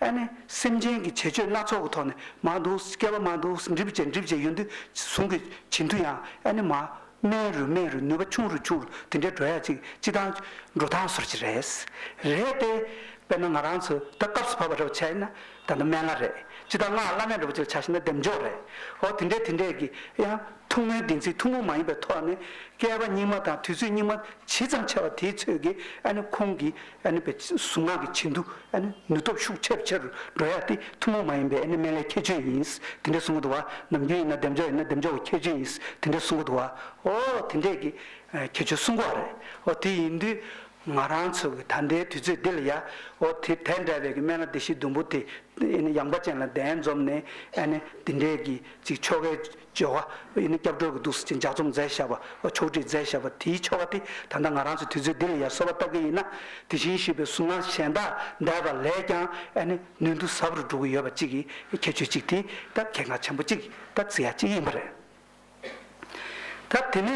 ཨ་ནི་སེམས་ཅན་གྱི་བྱེད་སྤྱོད་སྣ་ཚོགས་ཀྱི་ཐོག་ནས་མར་འདུག་སྐྱེ་བ་མར་འདུག་འགྲིབ་བྱས་འགྲིབ་བྱས་ཡོང་དུས་གཟུངས་ཀྱི་བྱིན་མཐུ་ཡང་ཨ་ནི་མར། དམན་རུ་དམན་རུ་ནུས་པ་ཆུང་རུ་ཆུང་རུ་དེ་འདྲའི་འགྲོ་ཡ་ཅིག་སྤྱི་བཏང་འགྲོ་སྟངས་སོར་ཅིག་རེད། རེད་དེ། དཔེར་ན་ང་རང་ཚོ་ད་སྐབས་སུ་བབ་པ་འདྲ་པོ་ཆགས་ཡིན་ན་ད་ལྟ་སྨན་བླ་རེད། སྤྱི་བཏང་སྔགས་བླ་མེད་འདྲ་པོ་ཅིག་ཆ་བཞག་ན་བདེ་མཆོག་རེད། འོ་དེ་འདྲས་དེ་འདྲས་ཀྱི་ཡང་ཐུགས་སྨོན་བདེན་ཚིག་ཐུན་མོང་མ་ཡིན་པའི་ཐོག་ནས་བསྐལ་པ་སྙིགས་མ་དང་དུས་ཚོད་སྙིགས་མ་ཇི་ཙམ་ཆེ་བ་དེའི་ཚོད་ཀྱིས་ཨ་ནི་ཁོང་གིས་ཨ་ནི་པའི་གཟུངས་སྔགས་ཀྱི་བྱིན་མཐུ། ཨ་ནི་ནུས་སྟོབས་ཤུགས་ཆེ་རུ་ཆེ་རུ་འགྲོ་ཡ་དེ་ཐུན་མོང་མ་ཡིན་པའི་ཨ་ནི་སྨན་བླའི་ཁྱད་ཆོས་ཡིན། དེ་འདྲ་གསུང་གི་འདུག་བ། ནམ་རྒྱུན་ཡིན་ན་བདེ་མཆོག་ཡིན་ན་བདེ་མཆོག་གི་ཁྱད་ཆོས་ཡིན། དེ་འདྲ་གསུང་གི་འདུག་བ། ཨོ་དེ་འདྲས་ཀྱི་ཁྱད་ཆོས་གསུང་གི་ཡོད་རེད། ཨོ་དེ་ཡིན་དུས་ང་རང་ཚོ་གི་ད་ལྟའི་དུས་ཚོད་འདི་ལ་ཡ་ཨོ་དེ་དེ་འདྲ་བའི་གི་སྨན་བླ་བདེ་གཤེགས་ཟླུམ་པོ་དེ་ ཡང་པ་ཅན་ལ་གདན་འཛོམས་ནས་ཨ་ནི་འདི་འདྲའི་གི་ཅིག་ཆོ་གའི་སྦྱོར་བ་ཨ་ནི་སྐྱབས་འགྲོ་གི་འདུག་སེ་ཅིག་ལྗགས་རྩོམ་མཛད་བཞག་པ། ཆོག་ཁྲིགས་མཛད་བཞག་པ་དེའི་ཆོ་ག་དེ་ད་ལྟ་ང་རང་ཚོ་དུས་ཚོད་འདི་ལ་ཡང་གསོལ་བ་བཏབ་ཀྱི་ཡིན་ན། དེ་བཞིན་གཤེགས་པའི་གཟུངས་སྔགས་གཞན་དག་བཟླས་པ་ལས་ཀྱང་ཨ་ནི་ནུས་མཐུ་ཟབ་རུ་འགྲོ་གི་ཡོད་པ་གཅིག་གི་ཁྱད་ཆོས་གཅིག་དེ་ད་གལ་འགངས་ཆེན་པོ་གཅིག་ད་བརྩི་ཡ་གཅིག་ཡིན་པ་རེད། ད་དེ་ནས་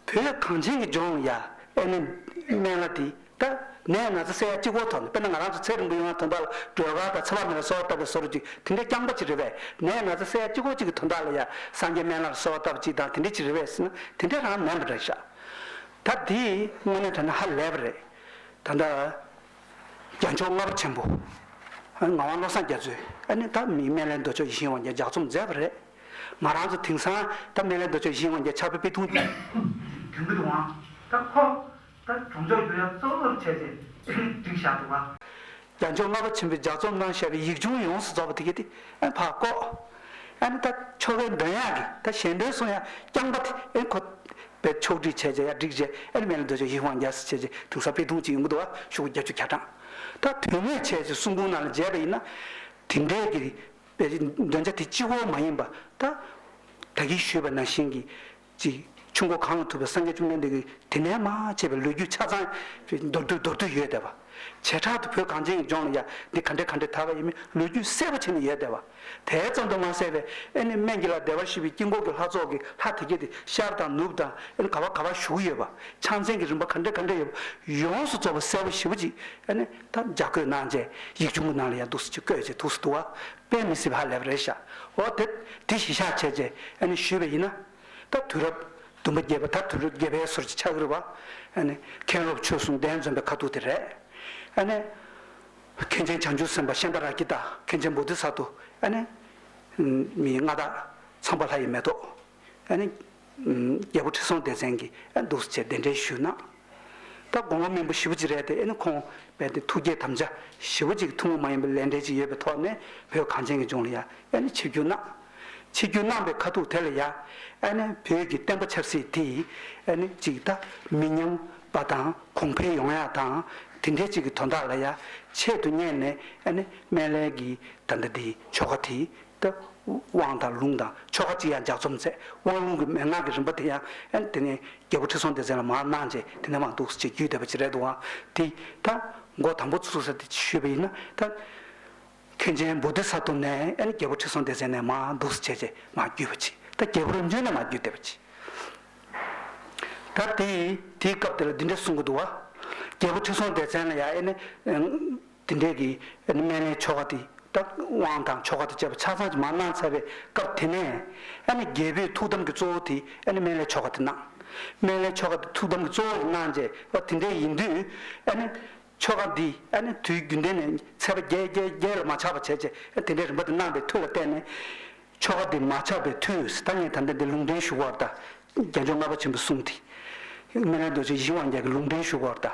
བོད་གངས་ཅན་གྱི་ལྗོངས་ལ་ཡ་ཨ་ནི་སྨན་བླ་དེ་ད་ནད་ན་ཚ་སེལ་ཡ་གཅིག་པོ་ཐོག་ནས། དཔེར་ན་ང་རང་ཚོ་ཚེ་རིང་པོ་ཡོང་ཡ་དོན་དག་ལ་སྒྲོལ་དཀར་དང་ཚེ་དཔག་མེད་ལ་གསོལ་བ་བཏབ་པའི་བཟོ་འདྲ་ཅིག་དེ་འདྲ་རྐྱང་པ་ཅིག་རེད་པས། ནད་ན་ཚ་སེལ་ཡ་གཅིག་པོ་གཅིག་གི་དོན་དག་ལ་ཡ་སངས་རྒྱས་སྨན་བླ་ལ་གསོལ་བ་བཏབ་ཅིག་དང་དེ་འདྲ་ཅིག་རེད་པས་ཟེར་ན་དེ་འདྲ་རང་མིན་པ་རེད་ཤག་ད་དེ་དངོས་གནས་དྲང་གནས་ཧ་ལས་པ་རེད། ད་ལྟ་རྒྱལ་མཆོག་ལྔ་པ་ཆེན་པོ་ངག་དབང་བློ་བཟང་རྒྱ་མཚོས་ཨ་ནི་ད་མི་སྨན་བླའི་མདོ་ཆོག་ཡིད་བཞིན་དབང་རྒྱལ་ལྗགས་རྩོམ་མཛད་པ་རེད། ང་རང་ཚོ་དེང་སང་ད་སྨན་བླའི་མདོ་ཆོག་ཡིད་བཞིན་དབང་རྒྱལ་ཕྱག་དཔེ་དཔེ་ཐུང་། དོན་གྱི་དབང་ད་ཁོ་ད་གྲོང་ཆོག་རྒྱུ་ཡ་གཙོ་བོར་བྱས་ཏེ་བསྒྲིགས་བཞག་འདུག་བ། རྒྱལ་མཆོག་ལྔ་པ་ཆེན་པོས་ལྗགས་རྩོམ་གནང་བཞག་པའི་ཡིག་ཆུང་ཡོངས་སུ་རྫོགས་པ་དེ་གས་དེ་ཨ་ཕར་བཀོག་ཨ་ནི་ད་ཆོ་གའི་འདོན་ཡག་གི་ད་ཞལ་འདོན་གསུང་ཡག་རྐྱང་པ་དེ་ཨ་ཁོ་པའི་ཕྱོགས་སྒྲིག་བྱས་བྱས་ཡ་བསྒྲིགས་བྱས་ཨ་ནི་སྨན་བླའི་མདོ་ཆོག་ཡིད་བཞིན་དབང་རྒྱལ་ཟེར་བྱས་བྱས་དེང་སང་དཔེ་ཐུང་ཅིག་ཡོང་གི་འདུག་བ། ཤོག་བུ་བརྒྱད་ཅུ་གྱ་གྲངས། ད་དོན་དངོས་བྱས་བྱས་གསུང་འབུམ་ནང་ལ་མཇལ་བ་ཡིན་ན་དེ་འདྲའི་གི་པའི་འདོན་ཆ་དེ་གཅིག་པོ་མ་ཡིན་པ་ད་ད་གིན་ཞུས་པ་ནང་བཞིན་གྱི་ཅིག་ཆུ་འགོ་གངས་ལ་ཐུག་པའི་སངས་རྒྱས་བཅོམ་ལྡན་འདས་ཀྱི་དེ་ནས་མར་བྱས་པའི་ལོ་རྒྱུས་ཆ་ཚང་མདོར་བསྡུས་མདོར་བསྡུས་ཡོད་བསྡད་པ། བྱེ་བྲག་ཏུ་བོད་གངས་ཅན་གྱི་ལྗོངས་ལ་ཡ་འདི་ག་འདྲས་ག་འདྲས་དར་བ་ཡིན་མིན་ལོ་རྒྱུས་གསལ་པོ་བྱས་ནས་ཡོད་བསྡད་པ། དེ་ཙམ་དུ་མ་ཟད་པའི་ཨ་ནི་སྨན་གྱི་བླ་བདེ་བར་གཤེགས་པའི་དཀྱིལ་འཁོར་གྱི་ལྷ་ཚོགས་ཀྱི་ལྷ་དེ་གས་དེ་ཤར་དང་ནུབ་དང་ཨ་ནི་ག་བ་ག་བ་བཞུགས་ཡོད་པ། ཕྱག་མཚན་གྱི་རིམ་པ་ག་འདྲས་ག་འདྲས་ཡོད་པ་ཡོངས་སུ་རྫོགས་པ་གསལ་པོ་ཞེ་པོ་ཅིག་ཨ་ནི་ད་ལྗགས་བཀོད་གནང་བྱས་ཡིག་ཆུང་གི་ནང་ལ་ཡ་འདུག་སེ་ཅིག་བཀོད་བྱས་འདུག་སེ་འདུག་བ། དཔེ་མི་སྲིད་པ་ཧ་ལས་པ་རེད་ཤག་འོ་དེ་དེ་གཞི་བཞག་བྱས་བྱས་ཨ་ནི་ཞུས་པ་ཡིན་ན། ད་དུས་རབས་བདུན་པ་བརྒྱད་པ་ད་དུས་རབས་བརྒྱད་པའི་ཟུར་ཅིག་ཆགས་ཀྱི་རེད་བ། ཨ་ནི་མཁན་སློབ་ཆོས་གསུམ་གདན་འཛོམས་པའི་ཁ་ཐུག་དེ་རེད། ཨ་ནི་མཁན་ཆེན་བྱང་ཆུབ་སེམས་དཔའ་ཤཱནྟ་རཀྵི་ཏ། མཁན་ཆེན་བོ་དྷི་ས་ཏྭ། ཨ་ནི་མི་མངའ་བདག་ཚངས་པ་ལྷ་ཡི་མེ་ཏོག་ཨ་ནི་རྒྱལ་པོ་ཁྲི་སྲོང་ལྡེ་བཙན་གྱིས་ཨ་འདུག་སེ་བྱས་གདན་འདྲེན་ཞུས་གནང་། ད་དགོངས་པ་སྨིན་པོ་ཞེ་པོ་ཅིག་རེད་དེ། ཨ་ནི་ཁོང་རྦད་དེ་ཐུགས་བསྐྱེད་དམ་བཅའ་ཞེ་པོ་ཅིག་ཐུན་མོང་མ་ཡིན་པའི་ལས་འབྲེལ་ཅིག་ཡོད་པའི་ཐོག་ནས་བོད་གངས་ཅན་གྱི་ལྗོངས་ལ་ཡ་ཨ་ནི་ཆིབས་བསྒྱུར་གནང་། ཆིབས་བསྒྱུར་གནང་པའི་ཁ་ཐུག་དེ་ལ་ཡ་ཨ་ནི་བོད་ཀྱི་བསྟན་པ་ཆབ་སྲིད་དེ་ཨ་ནི་ཅིག་ད་མི་ཉམས་པ་དང་གོང་འཕེལ་ཡོང་ཡ་དང་དེ་འདྲའི་ཅིག་གི་དོན་དག་ལ་ཡ་ཆེད་དུ་གཉེར་ནས་ཨ་ནི་སྨན་བླའི་གི་ད་ལྟ་འདི་ཆོ་ག་དེ། ད་དབང་དང་ལུང་དང་ཆོ་ག་ཅིག་ཡང་ལྗགས་རྩོམ་མཛད། དབང་ལུང་གི་མན་ངག་གི་རིམ་པ་དེ་ཡང་ཨ་ནི་དེ་ནས་རྒྱལ་པོ་ཁྲི་སྲོང་ལྡེ་བཙན་ལ་མར་གནང་རྗེས་དེ་ནས་མར་འདུག་སེ་བྱས་བརྒྱུད་བསྡད་པ་ཅིག་རེད་འདུག་ཨང་། དེ་ད་མགོ་དང་པོ་ཚུགས་ས་དེ་ཞུས་པ་ཡིན་ན། ད་མཁན་ཆེན་བོ་དྷི་ས་ཏྭ་ནས་ཨ་ནི་རྒྱལ་པོ་ཁྲི་སྲོང་ལྡེ་བཙན་ནས་མར་འདུག་སེ་བྱས་བྱས་མར་བརྒྱུད་པ་ཅིག་ད་རྒྱལ་པོ་རིམ་བྱོན་ནས་མར་བརྒྱུད་བསྡད་པ་ཅིག་ད་དེ་དེའི་སྐབས་དེ་ལ་འདི་འདྲ་གསུང་གི་འདུག་བ། རྒྱལ་པོ་ཁྲི་སྲོང་ལྡེ་བཙན་ལ་ཡང་ཨ་ནི། དེ་འདྲས་ཀྱི་ཨ་ནི་སྨན་བླའི་ཆོ་ག་དེ་ད་དབང་དང་ཆོ་ག་དང་བཅས་པ་ཆ་ཚང་ཅིག་མར་གནང་ཚར་བའི་སྐབས་དེ་ནས་ཨ་ནི་རྒྱལ་པོས་ཐུགས་དམ་གྱི་གཙོ་བོ་དེ་ཨ་ནི་སྨན་བླའི་ཆོ་ག་དེ་གནང་། སྨན་བླའི་ཆོ་ག་དེ་ཐུགས་དམ་གྱི་གཙོ་བོ་གནང་རྗེས་པ་དེ་འདྲས་ཡིན་དུས་ཨ་ནི་ཆོ་ག་འདི་ཨ་ནི་དུས་རྒྱུན་ལྡན་ནས་ཚེས་པ་བརྒྱད་བརྒྱད་བརྒྱད་ལ་མ་ཆག་པ་བྱས་རྗེས་ཨ་དེ་འདྲས་རིམ་པ་དེ་གནང་བའི་མཐུ་ལ་བརྟེན་ནས། ཆོ་ག་འདི་མ་ཆག་པའི་མཐུས། ད་ངས་ད་ལྟ་འདི་ལུང་འདྲེན་ཞུ་བར་ད། རྒྱལ་མཆོག་ལྔ་པ་ཆེན་པོའི་གསུང་དེ། སྨན་བླའི་མདོ་ཆོག་ཡིད་བཞིན་དབང་རྒྱལ་གྱི་ལུང་འདྲེན་ཞུ་བར་ད།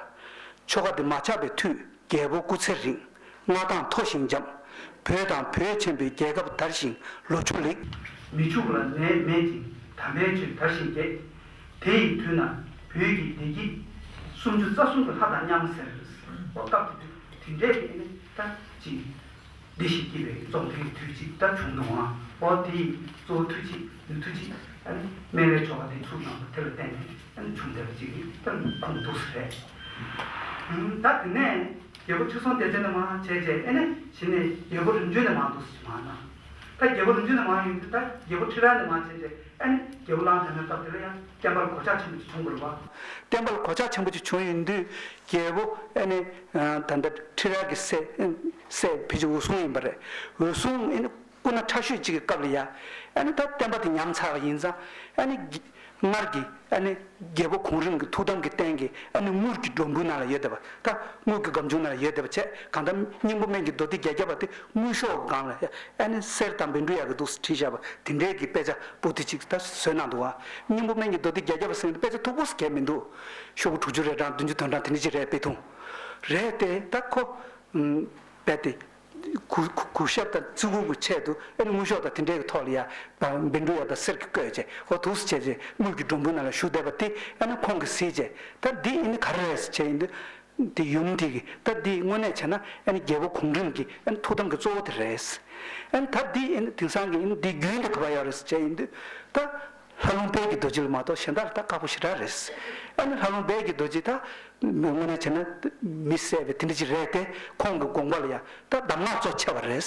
ཆོ་ག་འདི་མ་ཆག་པའི་མཐུས། རྒྱལ་པོ་སྐུ་ཚེ་རིང་། མངའ་ཐང་མཐོ་ཞིང་འཇམ། བོད་དང་བོད་ཆེན་པོའི་རྒྱལ་ཁབ་དར་ཞིང་ལོ་ཕྱུགས་ལེགས། མི་ཕྱུགས་ལ་ནད་མེད་ཅིང་དམ་པའི་ཆོས་དར་ཞིང་རྒྱས། དེ་ཡི་དུས་ན་བོད་ཀྱི་བདེ་སྐྱིད་སུམ་ཅུ་རྩ་གསུམ་གྱི་ལྷ་དང་མཉམ་ཟེར། འོ་སྐབས་དེ་དུས་དེ་འདྲའི་ནི་ད་ཅིག་བདེ་ཞིང་སྐྱིད་པའི་རྩོམ་འཕེལ་དུས་གཅིག་ལྟར་བྱུང་འདུག་ཨང་། འོ་དེའི་གཙོ་བོ་མཐུ་གཅིག་ནུས་མཐུ་གཅིག་ཨ་ནི་སྨན་བླའི་ཆོ་ག་དེ་ཚུགས་གནང་བ་དེ་ལ་བརྟེན་ནས་ཨ་ནི་བྱུང་བསྡད་པ་ཅིག་ནི་ད་ཁུངས་འདུག་ས་རེད། ད་དེ་ནས་རྒྱལ་པོ་ཁྲི་སྲོང་ལྡེ་བཙན་ནས་མར་བྱས་རྗེས་ཨ་ནི་གཞི་ནས་རྒྱལ་པོ་རིམ་བྱོན་ནས་མར་འདུག་སེ་མར་གནང་། ད་རྒྱལ་པོ་རིམ་བྱོན་ནས་མར་ཡོང་དུས་ད་རྒྱལ་པོ་ཁྲི་རལ་ནས་མར་བྱས་རྗེས་ཨ་ནི་རྒྱལ་པོ་གླང་དར་མའི་སྐབས་དེ་ལ་ཡང་བསྟན་པ་ལ་གོད་ཆག་ཆེན་པོ་ཅིག་བྱུང་བ་རེད་བ། བསྟན་པ་ལ་གོད་ཆག་ཆེན་པོ་ཅིག་བྱུང་ཡོང་དུས་རྒྱལ་པོ་ཨ་ནི་ད་ལྟ་ཁྲི་རལ་གྱི་སྲས་སྲས་ཕལ་ཆེར་འོད་སྲུང་ཡིན་པ་རེད། འོད་སྲུང་ཨ་ནི་སྐུ་ན་ཕྲ་ཤོས་ཅིག་གི་སྐབས་ལ་ཡ་ཨ་ནི་ད་བསྟན་པ་དེ་ཉམས་ཚར་བ་ཡིན་ཙང་ཨ་ནི་སྔར་གྱི་ཨ་ནི་རྒྱལ་པོ་གོང་རིམ་གྱི་ཐུགས་དམ་གྱི་རྟེན་གྱི་ཨ་ནི་དངུལ་གྱི་སྒྲོམ་བུའི་ནང་ལ་ཡོད་བསྡད་པ། ད་དངུལ་གྱི་སྒམ་ཆུང་ནང་ལ་ཡོད་བསྡད་པ་བྱས། གང་ལྟར་སྙིང་པོ་སྨན་གྱི་མདོ་སྡེ་བརྒྱད་བརྒྱ་པ་དེ་དངུལ་ཤོག་གི་སྒང་ལ་ཨ་ནི་གསེར་དང་བཻ་ཌཱུརྱ་གིས་འདུག་སེ་བྲིས་བཞག་པ་དེ་འདྲའི་གི་དཔེ་ཆ་པོ་ཏི་ཅིག་ད་བཟོས་གནང་འདུག་བ། སྙིང་པོ་སྨན་གྱི་མདོ་སྡེ་བརྒྱད་བརྒྱ་པ་ཟེར་མཁན་དེ་དཔེ་ཆ་མཐུག་པོ་ཟེར་གྱི་མི་འདུག་ཤོག་བུ་དྲུག་ཅུ་རེ་གྲངས་བདུན་ཅུ་དོན་གྲངས་དེ་འདྲ་ཅིག་རེད། དཔེ་ཐུང་རེད་དེ། ད་ཁོ་རྦད་དེ་གུ་གུ་གུས་ཞབས་དང་བརྩི་བཀུར་གྱི་ཆེད་དུ་ཨ་ནི་དངུལ་ཤོག་དང་དེ་འདྲའི་གི་ཐོག་ལ་ཡ་བཻ་ཌཱུརྱ་དང་གསེར་གྱིས་བརྐོས་བྱས་ཧོ་འདུག་སེ་བྱས་རྗེས་དངུལ་གྱི་སྒྲོམ་བུའི་ནང་ལ་བཞུགས་བསྡད་པ་དེ་ཨ་ནི་ཁོང་གིས་གཟིགས་བྱས། ད་འདི་ཨ་ནི་ག་རེ་རེད་ཟེར་བྱས་ཡིན་དུས། དེ་ཡུམ་དེ་གི་ད་འདི་དངོས་གནས་བྱས་ན་ཨ་ནི་རྒྱལ་པོ་གོང་རིམ་གྱི་ཨ་ནི་ཐུགས་དམ་གྱི་གཙོ་བོ་དེ་རེད། ཨ་ནི་ད་འདི་ཨ་ནི་དེང་སང་གི་ཨ་ནི་འདི་རྒྱུན་དུ་ག་པར་ཡོད་རེད་ཟེར་བྱས་ཡིན་དུས་ད་ལྷ་ལུང་དཔལ་གྱི་རྡོ་རྗེ་ལ་མ་གཏོགས་གཞན་དག་ལ་ད་ཁག་པོ་ཞེ་དྲག་རེད། ཨ་ནི་ལྷ་ལུང་དཔལ་གྱི་རྡོ་རྗེ་ད་དངོས་གནས་བྱས་ན་མི་བསད་པའི་དེ་འདྲ་ཅིག་རེད་དེ། ཁོང་གི་དགོངས་པ་ལ་ཡང་ད་གདམས་ངག་གཙོ་ཆེ་བ་རེད།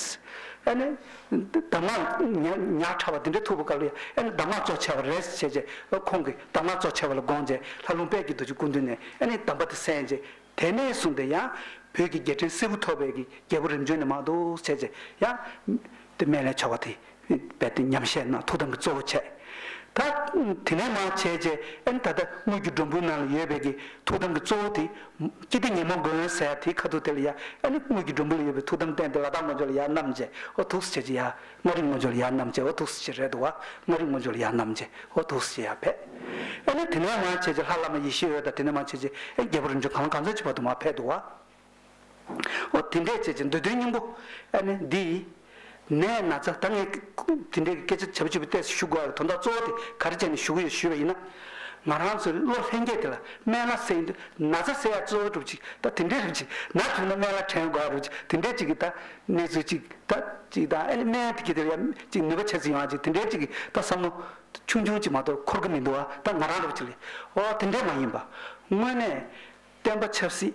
ཨ་ནི་གདམས་ངག་ཉག་ཉག་ཕྲ་བ་དེ་འདྲ་ཐུག་པའི་སྐབས་ལ་ཡང་ཨ་ནི་གདམས་ངག་གཙོ་ཆེ་བ་རེད་ཟེར་བྱས་ཁོང་གི་གདམས་ངག་གཙོ་ཆེ་བ་ལ་དགོངས་བྱས་ལྷ་ལུང་དཔལ་གྱི་རྡོ་རྗེ་སྐུ་མདུན་ནས་ཨ་ནི་གདམས་པ་དེ་གསན་བྱས། དེ་ནས་བཟུང་སྟེ་ཡང་བོད་ཀྱི་རྒྱལ་ཕྲན་སིལ་བུ་ཐོབ་པའི་གི་རྒྱལ་པོ་རིམ་བྱོན་ནས་མ་གཏོགས་བྱས་བྱས་ཡང་དེ་སྨན་བླའི་ཆོ་ག་དེ་རྦད་དེ་ཉམས་བཞེས་གནང་། ཐུགས་དམ་གྱི་གཙོ་བོ་བྱས། ད་དེ་ནས་མར་བྱས་བྱས་ཨ་ནི་ད་ལྟ་དངུལ་གྱི་སྒྲོམ་བུའི་ནང་ལ་ཡོད་པའི་གི་ཐུགས་དམ་གྱི་གཙོ་བོ་དེ་སྐྱིད་ལྡེ་ཉོན་མོངས་མགོན་ཟེར་ཡ་དེའི་ཁ་ཐུག་དེ་ལ་ཡ་ཨ་ནི་དངུལ་གྱི་སྒྲོམ་བུ་ལ་ཡོད་པའི་ཐུགས་དམ་རྟེན་དེ་ལ་དྭགས་ངོས་ཕྱོགས་ལ་ཡར་བསྣམས་བྱས་ཨོ་ཐུགས་སུ་བྱས་ཀྱི་ཡ། མངའ་རིས་ངོས་ཕྱོགས་ལ་ཡར་བསྣམས་བྱས་ཨོ་ཐུགས་སུ་བྱས་རེད་འདུག་བ། མངའ་རིས་ངོས་ཕྱོགས་ལ་ཡར་བསྣམས་བྱས་ཨོ་ཐུགས་སུ་བྱས་ཡར་ཕེབས། ཨ་ནི་དེ་ནས་མར་བྱས་རྗེས་ལྷ་བླ་མ་ཡེ་ཤེས་འོད་དང་དེ་ནས་མར་བྱས་རྗེས་ཨ་རྒྱལ་པོ་རིམ་བྱོན་གང་ལ་གང་འཚམ་ཅིག་བར་དུ་མར་ཕེབས་འདུག་བ། ཨོ་དེ་འདྲས་བྱས་རྗེས་མདོ་དོན་སྙིང་པོ་ཨ་ནི་འདི་ནད་ན་ཚ་ད་ངས་དེ་འདྲས་ཀྱི་སྐད་ཆ་བྱ་བ་བྱེད་པའི་ལྟས་སུ་ཞུ་དགོས་པའི་དོན་དག་གཙོ་བོ་དེ་ག་རེ་བྱས་ནས་ཞུ་གི་ཡོད་ཞུས་པ་ཡིན་ན། ང་རང་ཚོའི་བློ་ལྷན་སྐྱེས་དེ་ལ་སྨན་བླ་ཟེར་ཡིན་དུས་ན་ཚ་སེལ་ཡ་གཙོ་བོ་སྒྲུབ་ཅིག་ད་དེ་འདྲས་རེད་ཅིག་ན་ཐུག་ན་སྨན་བླ་དྲན་དགོས་ཡ་རེད་ཅིག་དེ་འདྲས་ཅིག་གི་ད་གནས་ཚུལ་ཅིག་ད་ཅིག་ད་ཨ་ནི་སྨན་དེ་གི་དེ་ལ་ཡ་ཅིག་ནུས་པ་ཆེ་ཙམ་ཡོང་ཡ་ཅིག་དེ་འདྲས་ཅིག་གི་ད་བསམ་བློ་ཆུང་ཆུང་ཅིག་མ་གཏོགས་འཁོར་གི་མི་འདུག་བ། ད་ང་རང་རོབ་ཅིག་ལས་ཨོ་དེ་འདྲས་མ་ཡིན་པ། དངོས་གནས་བསྟན་པ་ཆབ་སྲིད་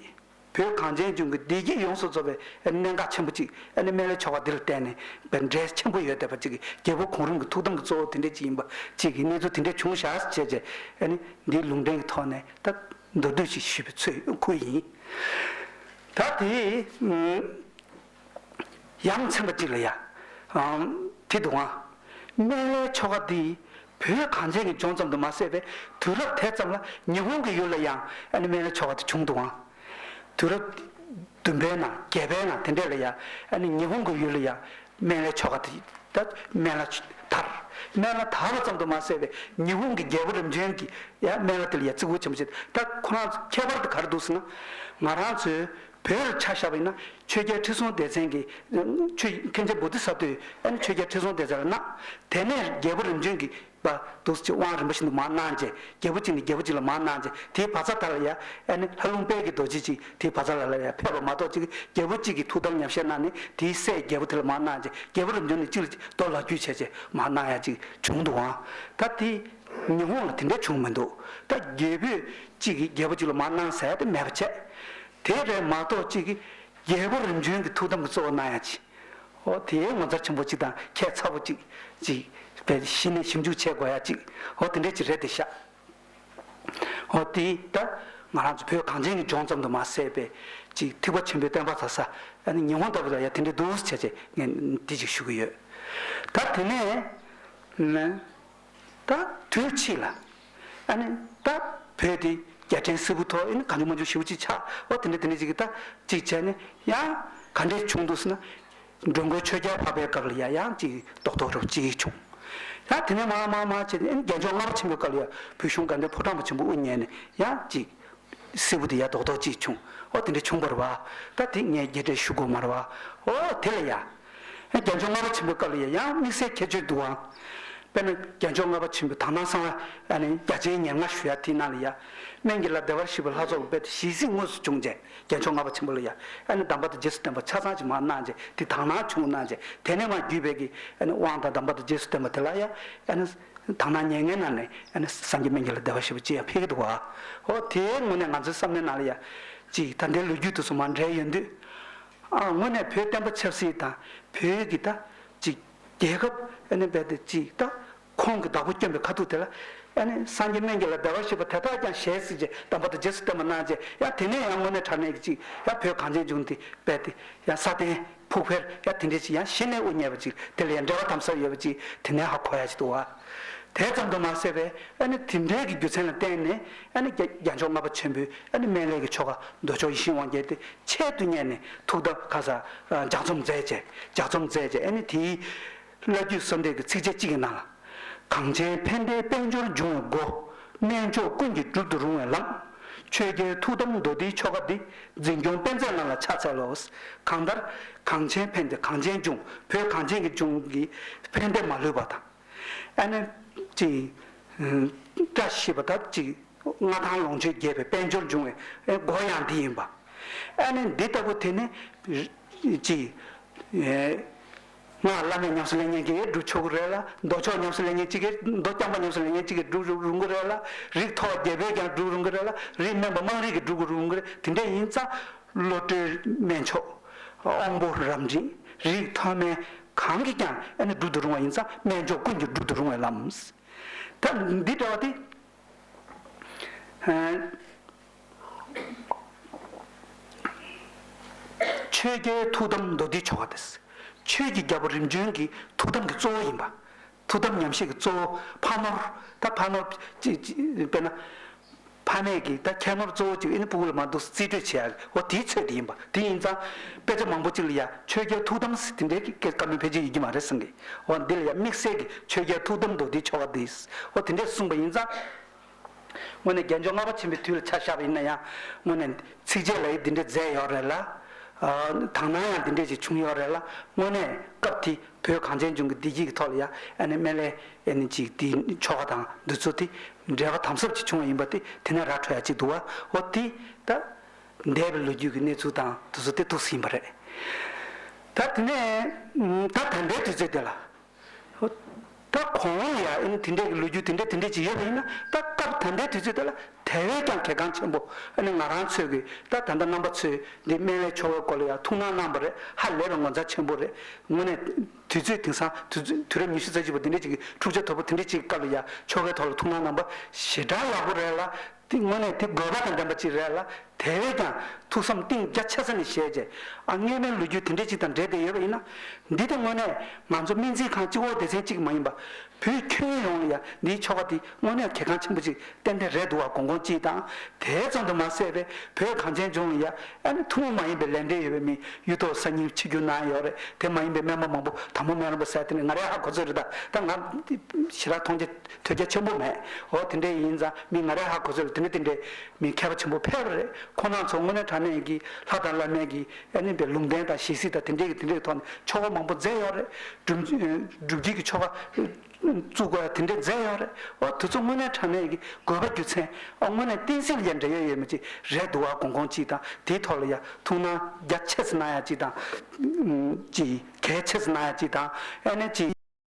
བོད་གངས་ཅན་ལྗོངས་ཀྱི་བདེ་སྐྱིད་ཡོངས་སུ་རྫོགས་པའི་གནད་འགག་ཆེན་པོ་ཅིག་ཨ་ནི་སྨན་བླའི་ཆོ་ག་འདི་ལ་བརྟེན་ནས་འབད་འབྲས་ཆེན་པོ་ཡོད་བསྡད་པ་ཅིག་གི་རྒྱལ་པོ་གོང་རིམ་གྱི་ཐུགས་དམ་གྱི་གཙོ་བོ་དེ་འདྲས་ཅིག་ཡིན་པ་ཅིག་གི་གནས་ཚུལ་དེ་འདྲས་བྱུང་བཞག་བྱས་རྗེས་ཨ་ནི་འདིའི་ལུང་འདྲེན་གྱི་ཐོག་ནས་ད་མདོར་བསྡུས་ཤིག་ཞུས་པའི་ཚུལ་ཁུལ་ཡིན། ད་དེ་ཡ་མཚན་པ་ཅིག་ལ་ཡ། ཨམ། དེ་འདུག་ཨང་། སྨན་བླའི་ཆོ་ག་འདི་བོད་གངས་ཅན་གྱི་ལྗོངས་ཙམ་དུ་མ་ཟད་པའི་དུས་རབས་དེ་ཙམ་ལ་ཉི་ཧོང་གི་ཡུལ་ལ་ཡང་ཨ་ནི་སྨན་བླའི་ཆོ་ག་དེ་བྱུང་འདུག་ཨང་། དུས་རབས་བདུན་པའི་ནང་བརྒྱད་པའི་ནང་དེ་འདྲས་ལ་ཡང་ཨ་ནི་ཉི་ཧོང་གི་ཡུལ་ལ་ཡང་སྨན་བླའི་ཆོ་ག་དེ་ད་སྨན་བླ་དར། སྨན་བླ་དར་བ་ཙམ་དུ་མ་ཟད་པའི་ཉི་ཧོང་གི་རྒྱལ་པོ་རིམ་བྱོན་གྱི་ཡང་སྨན་བླ་དེ་ལ་ཡང་བརྩི་བཀུར་ཆེན་པོ་བྱེད། ད་ཁོ་རང་ཚོ་ཁྱད་པར་དེ་ག་རེ་འདུག་ཟེར་ན། ང་རང་ཚོའི་བོད་ལ་ཆ་བཞག་པ་ཡིན་ན་ཆོས་རྒྱལ་ཁྲི་སྲོང་ལྡེ་བཙན་གྱི་ཆོས་མཁན་ཆེན་བོ་དྷི་ས་ཏྭས་ཨ་ནི་ཆོས་རྒྱལ་ཁྲི་སྲོང་ལྡེ་བཙན་ལ་གནང་། དེ་ནས་རྒྱལ་པོ་རིམ་བྱོན་གྱིས་པ་འདུག་སེ་དབང་རིམ་པ་བཞིན་དུ་མར་གནང་རྗེས་རྒྱལ་པོ་གཅིག་ནས་རྒྱལ་པོ་གཅིག་ལ་མར་གནང་རྗེས་དེའི་བར་མཚམས་དེ་ལ་ཡ་ཨ་ནི་ལྷ་ལུང་དཔལ་གྱི་རྡོ་རྗེ་གཅིག་དེའི་བར་མཚམས་ལ་ལ་ཡ་ཕེབས་པ་མ་གཏོགས་གཅིག་རྒྱལ་པོ་གཅིག་གིས་ཐུགས་དམ་ཉམས་བཞེས་གནང་ནས་དེའི་སྲས་རྒྱལ་པོ་དེ་ལ་མར་གནང་རྗེས་རྒྱལ་པོ་རིམ་བྱོན་ནས་གཅིག་ལ་གཅིག་རྡོ་ལག་བརྒྱུད་བྱས་རྗེས་མར་གནང་ཡ་གཅིག་བྱུང་འདུག་ཨང་། ད་དེ་ཉི་ཧོང་ལ་དེ་འདྲ་བྱུང་མི་འདུག་ད་རྒྱལ་པོས་གཅིག་གིས་རྒྱལ་པོ་གཅིག་ལ་མར་གནང་ཟེར་ཡ་དེ་མེད་པ་བྱས། དེ་རེད་མ་གཏོགས་གཅིག་གིས་རྒྱལ་པོ་རིམ་བྱོན་གྱི་ཐུགས་དམ་གྱི་གཙོ་བོ་གནང་ཡ་གཅིག་ཨོ་དེའི་ངོ་མཚར་ཆེན་པོ་གཅིག་དང་ཁྱད་མཚར་པོ་གཅིག་ཅིག་བས་གཞི་ནས་ཞིབ་འཇུག་བྱེད་དགོས་ཡ་གཅིག་ཨོ་དེ་འདྲས་ཅིག་རེད་དེ་ཤག་ཨོ་དེ་ད་ང་རང་ཚོ་བོད་གངས་ཅན་གྱི་ལྗོངས་ཙམ་དུ་མ་ཟད་པའི་ཅིག་ཐེག་པ་ཆེན་པོའི་བསྟན་པ་དར་ས་ཨ་ནི་ཉི་ཧོང་ལྟ་བུ་ལ་ཡ་དེ་འདྲས་འདུག་ཟེར་བྱས་ངས་འདི་ཅིག་ཞུ་གི་ཡོད། ད་དེ་ནས་ད་དུས་ཕྱིས་ལ་ཨ་ནི་ད་བོད་དེ་རྒྱལ་ཕྲན་སིལ་བུ་ཐོག་ཨ་ནི་གང་བྱུང་མང་བྱུང་ཞེ་པོ་ཅིག་ཆགས་ཨོ་དེ་འདྲས་དེ་འདྲས་ཅིག་གི་ད་ཅིག་བྱས་ནས་ཡང་ག་འདྲས་བྱུང་འདུག་ཟེར་ན། འགྲོ་མགོན་ཆོས་རྒྱལ་འཕགས་པའི་སྐབས་ལ་ཡ་ཡང་ཅིག་རྡོག་རྡོག་རུ་ཅིག་བྱུང་། ཡང་དེ་ནས་མར་མར་མར་བྱས་ནས་རྒྱལ་མཆོག་ལྔ་པ་ཆེན་པོའི་སྐབས་ལ་ཡ་བོད་གཞུང་དགའ་ལྡན་ཕོ་བྲང་པ་ཆེན་པོ་དབུ་བརྙེས་ནས་ཡང་ཅིག་སིལ་བུ་དེ་ཡ་རྡོག་རྡོག་ཅིག་བྱུང་ཨོ་དེ་འདྲ་བྱུང་བ་རེད་བ། ད་དེ་ངས་རྒྱས་སྤྲས་ཞུ་དགོས་མ་རེད་བ། ཨོ་དེ་ལ་ཡ། རྒྱལ་མཆོག་ལྔ་པ་ཆེན་པོའི་སྐབས་ལ་ཡ་ཡང་དམིགས་བསལ་ཁྱད་ཆོས་འདུག་ཨང་། དཔེར་ན་རྒྱལ་མཆོག་ལྔ་པ་ཆེན་པོའི་དག་སྣང་གསང་བ་ཨ་ནི་རྒྱ་ཆེན་ཉེར་ལྔ་ཞུ་ཡ་དེའི་ནང་ལ་ཡ། སྨན་གྱི་བླ་བདེ་བར་གཤེགས་པའི་ལྷ་ཚོགས་ཀྱི་དཔལ་དེ་ཞལ་གཟིགས་དངོས་སུ་བྱུང་རྗེས། རྒྱལ་མཆོག་ལྔ་པ་ཆེན་པོ་ལ་ཡ་ཨ་ནི་གདམས་པ་དང་རྗེས་སུ་བསྟན་པ་ཆ་ཚང་ཅིག་མར་གནང་རྗེས་དེ་དག་སྣང་བྱུང་གནང་རྗེས་དེ་ནས་མར་བརྒྱུད་པའི་གི་ཨ་ནི་དབང་དང་གདམས་པ་དང་རྗེས་སུ་བསྟན་པ་དེ་ལ་ཡ་ཨ་ནི་དག་སྣང་ཉེར་ལྔའི་ནང་ནས་ཨ་ནི་སངས་རྒྱས་སྨན་གྱི་བླ་བདེ་བར་གཤེགས་པ་ཅིག་ཡང་ཕེབས་ཀྱི་འདུག་བ། ཨོ་དེའི་ངོས་ནས་ང་ཚོའི་བསམ་བློའི་ནང་ལ་ཡ་ཅིག་ད་ལྟའི་ལོ་རྒྱུས་དེ་ཚོ་མར་འབྲེལ་ཡོང་དུས་ཨ་དངོས་གནས་བོད་བསྟན་པ་ཆབ་སྲིད་དང་བོད་ཀྱི་ད་ཅིག་རྒྱལ་ཁབ་ཨ་ནི་རྦད་དེ་ཅིག་ད། ཁོང་གི་བདག་པོ་བསྐྱོན་པའི་ཁ་ཐུག་དེ་ལ་ཨ་ནི་སངས་རྒྱས་སྨན་གྱི་བླ་བདེ་བར་གཤེགས་པ་དེ་དག་ཀྱང་ཞལ་གཟིགས་རྗེས་གདམས་པ་དང་རྗེས་སུ་བསྟན་པ་གནང་རྗེས་ཡང་དེ་ནས་ཡང་དངོས་གནས་དྲང་གནས་ཀྱི་ཅིག་ཡང་བོད་གངས་ཅན་ལྗོངས་འདི་རྦད་དེ་ཡང་སྲ་བརྟན་ཕུགས་འཕེར་ཡང་དེ་འདྲས་ཅིག་ཡང་གཞི་ནས་དབུ་བརྙེས་པ་ཅིག་དེ་ལ་ཡང་འབྲེལ་བ་དམ་ཟབ་ཡོད་པ་ཅིག་དེ་ནས་ཧ་གོ་ཡ་ཅིག་འདུག་བ། དེ་ཙམ་དུ་མ་ཟད་པའི་ཨ་ནི་དེ་འདྲའི་གི་རྒྱུ་མཚན་ལ་བརྟེན་ནས་ཨ་ནི་རྒྱ་རྒྱལ་མཆོག་ལྔ་པ་ཆེན་པོས་ཨ་ནི་སྨན་བླའི་གི་ཆོ་ག་མདོ་ཆོག་ཡིད་བཞིན་དབང་རྒྱལ་དེ་ཆེད་དུ་གཉེར་ནས་ཐུགས་དམ་ཁ་ས་ལྗགས་རྩོམ་མཛད་བྱས་ལྗགས་རྩོམ་མཛད་བྱས་ཨ་ནི་དེའི། བླ་བརྒྱུད་གསོལ་འདེབས་ཀྱི་ཚིགས་བཅད་གཅིག་གི་ནང་ལ། གངས་ཅན་ཕན་བདེའི་དཔལ་འབྱོར་འབྱུང་བའི་སྒོ། སྨན་མཆོག་ཀུན་གྱིས་སྒྲུབ་ཏུ་རུང་བའི་ལམ། ཆོས་རྒྱལ་ཐུགས་དམ་མདོ་སྡེའི་ཆོ་ག་འདི། འཛིན་སྐྱོང་སྤེལ་མཛད་རྣམས་ལ་ཕྱག་འཚལ་ལོ། གང་ལྟར། གངས་ཅན་ཕན་བདེ་གངས་ཅན་ལྗོངས་བོད་གངས་ཅན་གྱི་ལྗོངས་ཀྱི་ཕན་བདེ་མ་ལུས་པ་དང་། ཨ་ནི། ཅིག་བཀྲ་ཤིས་པ་དང་ཅིག་མངའ་ཐང་ལོངས་སྤྱོད་རྒྱས་པའི་དཔལ་འབྱོར་འབྱུང་བའི་སྒོ་ཡང་འདི་ཡིན་པ། ཨ་ནི་འདི་ལྟ་བུ་དེ་ནི་ཅིག་སྔགས་བླ་མེད་ཉམས་སུ་ལེན་མཁན་གྱིས་སྒྲུབ་ཆོག་གི་རེད་ལ། མདོ་ཕྱོགས་ཉམས་སུ་ལེན་མཁན་གཅིག་གིས། མདོ་རྐྱང་པ་ཉམས་སུ་ལེན་མཁན་གཅིག་གིས་སྒྲུབ་རུང་གི་རེད་ལ། རིགས་མཐོ་བ་རྒྱལ་པོས་ཀྱང་སྒྲུབ་རུང་གི་རེད་ལ། རིགས་དམན་པ་དམངས་རིགས་ཀྱིས་སྒྲུབ་རུང་གི་རེད། དེ་འདྲ་ཡིན་ཙང་བློ་གྲོས་དམན་ཕྱོགས། དབང་པོ་རབ་འབྲིང་། རིགས་མཐོ་དམན་གང་གིས་ཀྱང་ཨ་ནི་སྒྲུབ་ཏུ་རུང་བ་ཡིན་ཙང་དམན་མཆོག་ཀུན་གྱིས་སྒྲུབ་ཏུ་རུང་བའི་ལམ། ད་འདི་འདྲ་བ་དེ། ཆོས་རྒྱལ་ཐུགས་དམ་མདོ་སྡེའི་ཆོ་ག་དེ། ཆོས་ཀྱི་རྒྱལ་པོ་རིམ་བྱོན་གྱི་ཐུགས་དམ་གྱི་གཙོ་བོ་ཡིན་པ། ཐུགས་དམ་ཉམས་བཞེས་ཀྱི་གཙོ་བོ་ཕ་ནོར། ད་ཕ་ནོར་ཅི་ཅི་དཔེར་ན། ཕ་མས་ཀྱི་ད་ཁྱད་ནོར་གཙོ་བོ་གཅིག་ཨེ་ནི་སྤུ་གུ་ལ་མར་འདུག་རྩིས་སྤྲོད་བྱེད་ཡག་འོ་དེའི་ཚོད་དེ་ཡིན་པ། དེ་ཡིན་ཙང་དཔེ་ཆ་མང་པོ་གཅིག་ལ་ཡ་ཆོས་རྒྱལ་ཐུགས་དམ་ཟེར་དེ་འདྲའི་བཀའ་མོལ་ཕལ་ཆེར་ཡོད་ཀྱི་མ་རེད་བསམ་གི། འོ་འདི་ལ་ཡ་དམིགས་བསལ་གྱི་ཆོས་རྒྱལ་ཐུགས་དམ་མདོ་སྡེའི་ཆོ་ག་འདི། འོ་དེ་འདྲས་གསུངས་པ་ཡིན་ཙང་། དངོས་གནས་རྒྱལ་མཆོག་ལྔ་པ་ཆེན་པོའི་དུས་ལ་ཆ་བཞག་པ་ཡིན་ན་ཡང་དངོས་གནས་ཚིགས་བཅད་ལ་ཡི་འདི་འདྲས་མཛད་ཡོད་རེད་ལ། ཨ་དག་སྣང་ཡང་འདི་འདྲས་ཅིག་བྱུང་ཡོད་རེད་ལ། དངོས་གནས་སྐབས་དེ་བོད་གངས་ཅན་ལྗོངས་ཀྱི་བདེ་སྐྱིད་ཀྱི་ཐོག་ལ་ཡ་ཨ་ནི་སྨན་བླའི་ཨ་ནི་ཅིག་དེའི་ཆོ་ག་དང་འདི་ཚོ་དེ་འབྲེལ་བ་དམ་ཟབ་ཅིག་བྱུང་བ་ཡིན་པ་དེ་དེ་ནས་ར་འཕྲོད་ཡ་ཅིག་འདུག་བ། འོ་དེ་ད་འདས་པའི་ལོ་རྒྱུས་ཀྱི་གནས་ཚུལ་དང་དེ་ཚོ་དེ་འདུག་སེ་ཡིན་པ་རེད། ད་དེ་ནས་ད་ད་ལྟའི་དུས་ཚོད་དེ་ལ། ད་གོང་ལ་ཡ་ཨ་ནི་དེ་འདྲས་ཀྱི་ལོ་རྒྱུས་དེ་འདྲས་དེ་འདྲས་ཅིག་ཡོད་པ་ཡིན་ན། ད་སྐབས་ད་ལྟའི་དུས་ཚོད་དེ་ལ་དེ་བས་ཀྱང་གལ་འགངས་ཆེན་པོ་ཨ་ནི་ང་རང་ཚོས་ཀྱི་ད་ད་ལྟ་རྣམ་པ་ཚོས་འདི་སྨན་བླའི་ཆོ་གའི་སྐོར་ལ་ཡ་ཐུགས་སྣང་གནང་བ་རེད། ཧ་ལས་པའི་ངོ་མཚར་ཆེན་པོ་རེད། དངོས་གནས་དུས་ཚོད་དེང་སང་དུས་ཚོད་དུས་རབས་ཉི་ཤུ་རྩ་གཅིག་པ་དེ་འདྲས་ཅིག་གི་འཁྲུག་ཆ་དོད་པོ་དེ་འདྲས་ཅིག་གི་སྐབས་ལ་ཡ་ཆོ་གའི་ཐོག་ལ་ཐུགས་སྣང་གནང་པ་ཞེ་དྲག་ཡག་པོ་རེད་ལ། དེ་དངོས་གནས་དེ་དགོས་པ་དང་ལྡན་པ་ཅིག་རེད་ལ། དེ་བས་ཀྱང་ཐུགས་བསམ་གཏིང་རྒྱ་ཆེ་ས་ནས་བཞེས་རྗེས་ཨ་སྔས་མའི་ལོ་རྒྱུས་དེ་འདྲས་ཅིག་དང་འབྲེལ་ཏེ་ཡོད་པ་ཡིན་ན། འདི་དེ་དངོས་གནས་ང་ཚོ་སྨན་རྩིས་ཁང་གཅིག་པོ་སྡེ་ཚན་གཅིག་མ་ཡིན་པ། བོད་ཁྱོན་ཡོངས་ལ་ཡ་འདིའི་ཆོ་ག་དེ་དངོས་གནས་གལ་འགངས་ཆེན་པོ་ཅིག་ཏན་ཏན་རེད་འདུག་བ། དགོངས་དགོངས་གཅིག་དང་། དེ་ཙམ་དུ་མ་ཟད་པའི་བོད་གངས་ཅན་ལྗོངས་ལ་ཡ་ཨ་ནི་ཐུན་མོང་མ་ཡིན་པའི་ལས་འབྲེལ་ཡོད་པའི་མི་གཡུ་ཐོག་གསར་རྙིང་ཆིབས་བསྒྱུར་གནང་ཡོད་རེད། དེ་མ་ཡིན་པའི་སྨན་པ་མང་པོ་དང་པོ་སྨན་རམས་པ་ཟེར་དེ་ནི་ང་རའི་ཧ་གོ་ཚོད་རེད། ད་ད་ང་ཞེ་དྲག་མཐོང་རྒྱ་ཐོས་རྒྱ་ཆེན་པོ་མེད། འོ་དེ་འདྲས་ཡིན་ཙང་མི་ང་རའི་ཧ་གོ་ཚོད་ལ་དེ་འདྲས་དེ་འདྲས་མི་མཁས་པ་ཆེན་པོ་ཕེབས་པ་རེད། ཁོང་རྣམ་ཚོ་དངོས་གནས་དྲང་གནས་ཀྱི་ལྷ་དང་བླ་མའི་གི་ཨ་ནི་པའི་ལུང་བསྟན་དང་ཞལ་གཟིགས་དང་དེ་འདྲས་ཀྱི་དེ་འདྲས་ཀྱི་ཐོག་ནས་ཆོ་ག་མང་པོ་མཛད་ཡོད་རེད། སྒྲུབ་སྒྲུབ་བརྒྱུད་ཀྱི་ཆོ་ག་བཙུགས་དགོས་ཡ་དེ་འདྲས་མཛད་ཡོད་རེད། འོ་དེ་ཚོ་དངོས་གནས་དྲང་གནས་ཀྱི་དགོས་པ་རྒྱུ་མཚན་ཨ་དངོས་གནས་བསྟན་སྲིད་ལ་ཡ་འབྲེལ་ཡོད་ཡོད་མ་ཅིག་རེད་འདུག་བ། དགོངས་དགོངས་གཅིག་དང་དེའི་ཐོག་ལ་ཡ་ཐུགས་སྣང་རྒྱ་ཆེ་ཙམ་གནང་ཡ་གཅིག་དང་། ཅིག་གལ་ཆེ་ཙམ་གནང་ཡ་གཅིག་དང་ཨ་ནི་ཅིག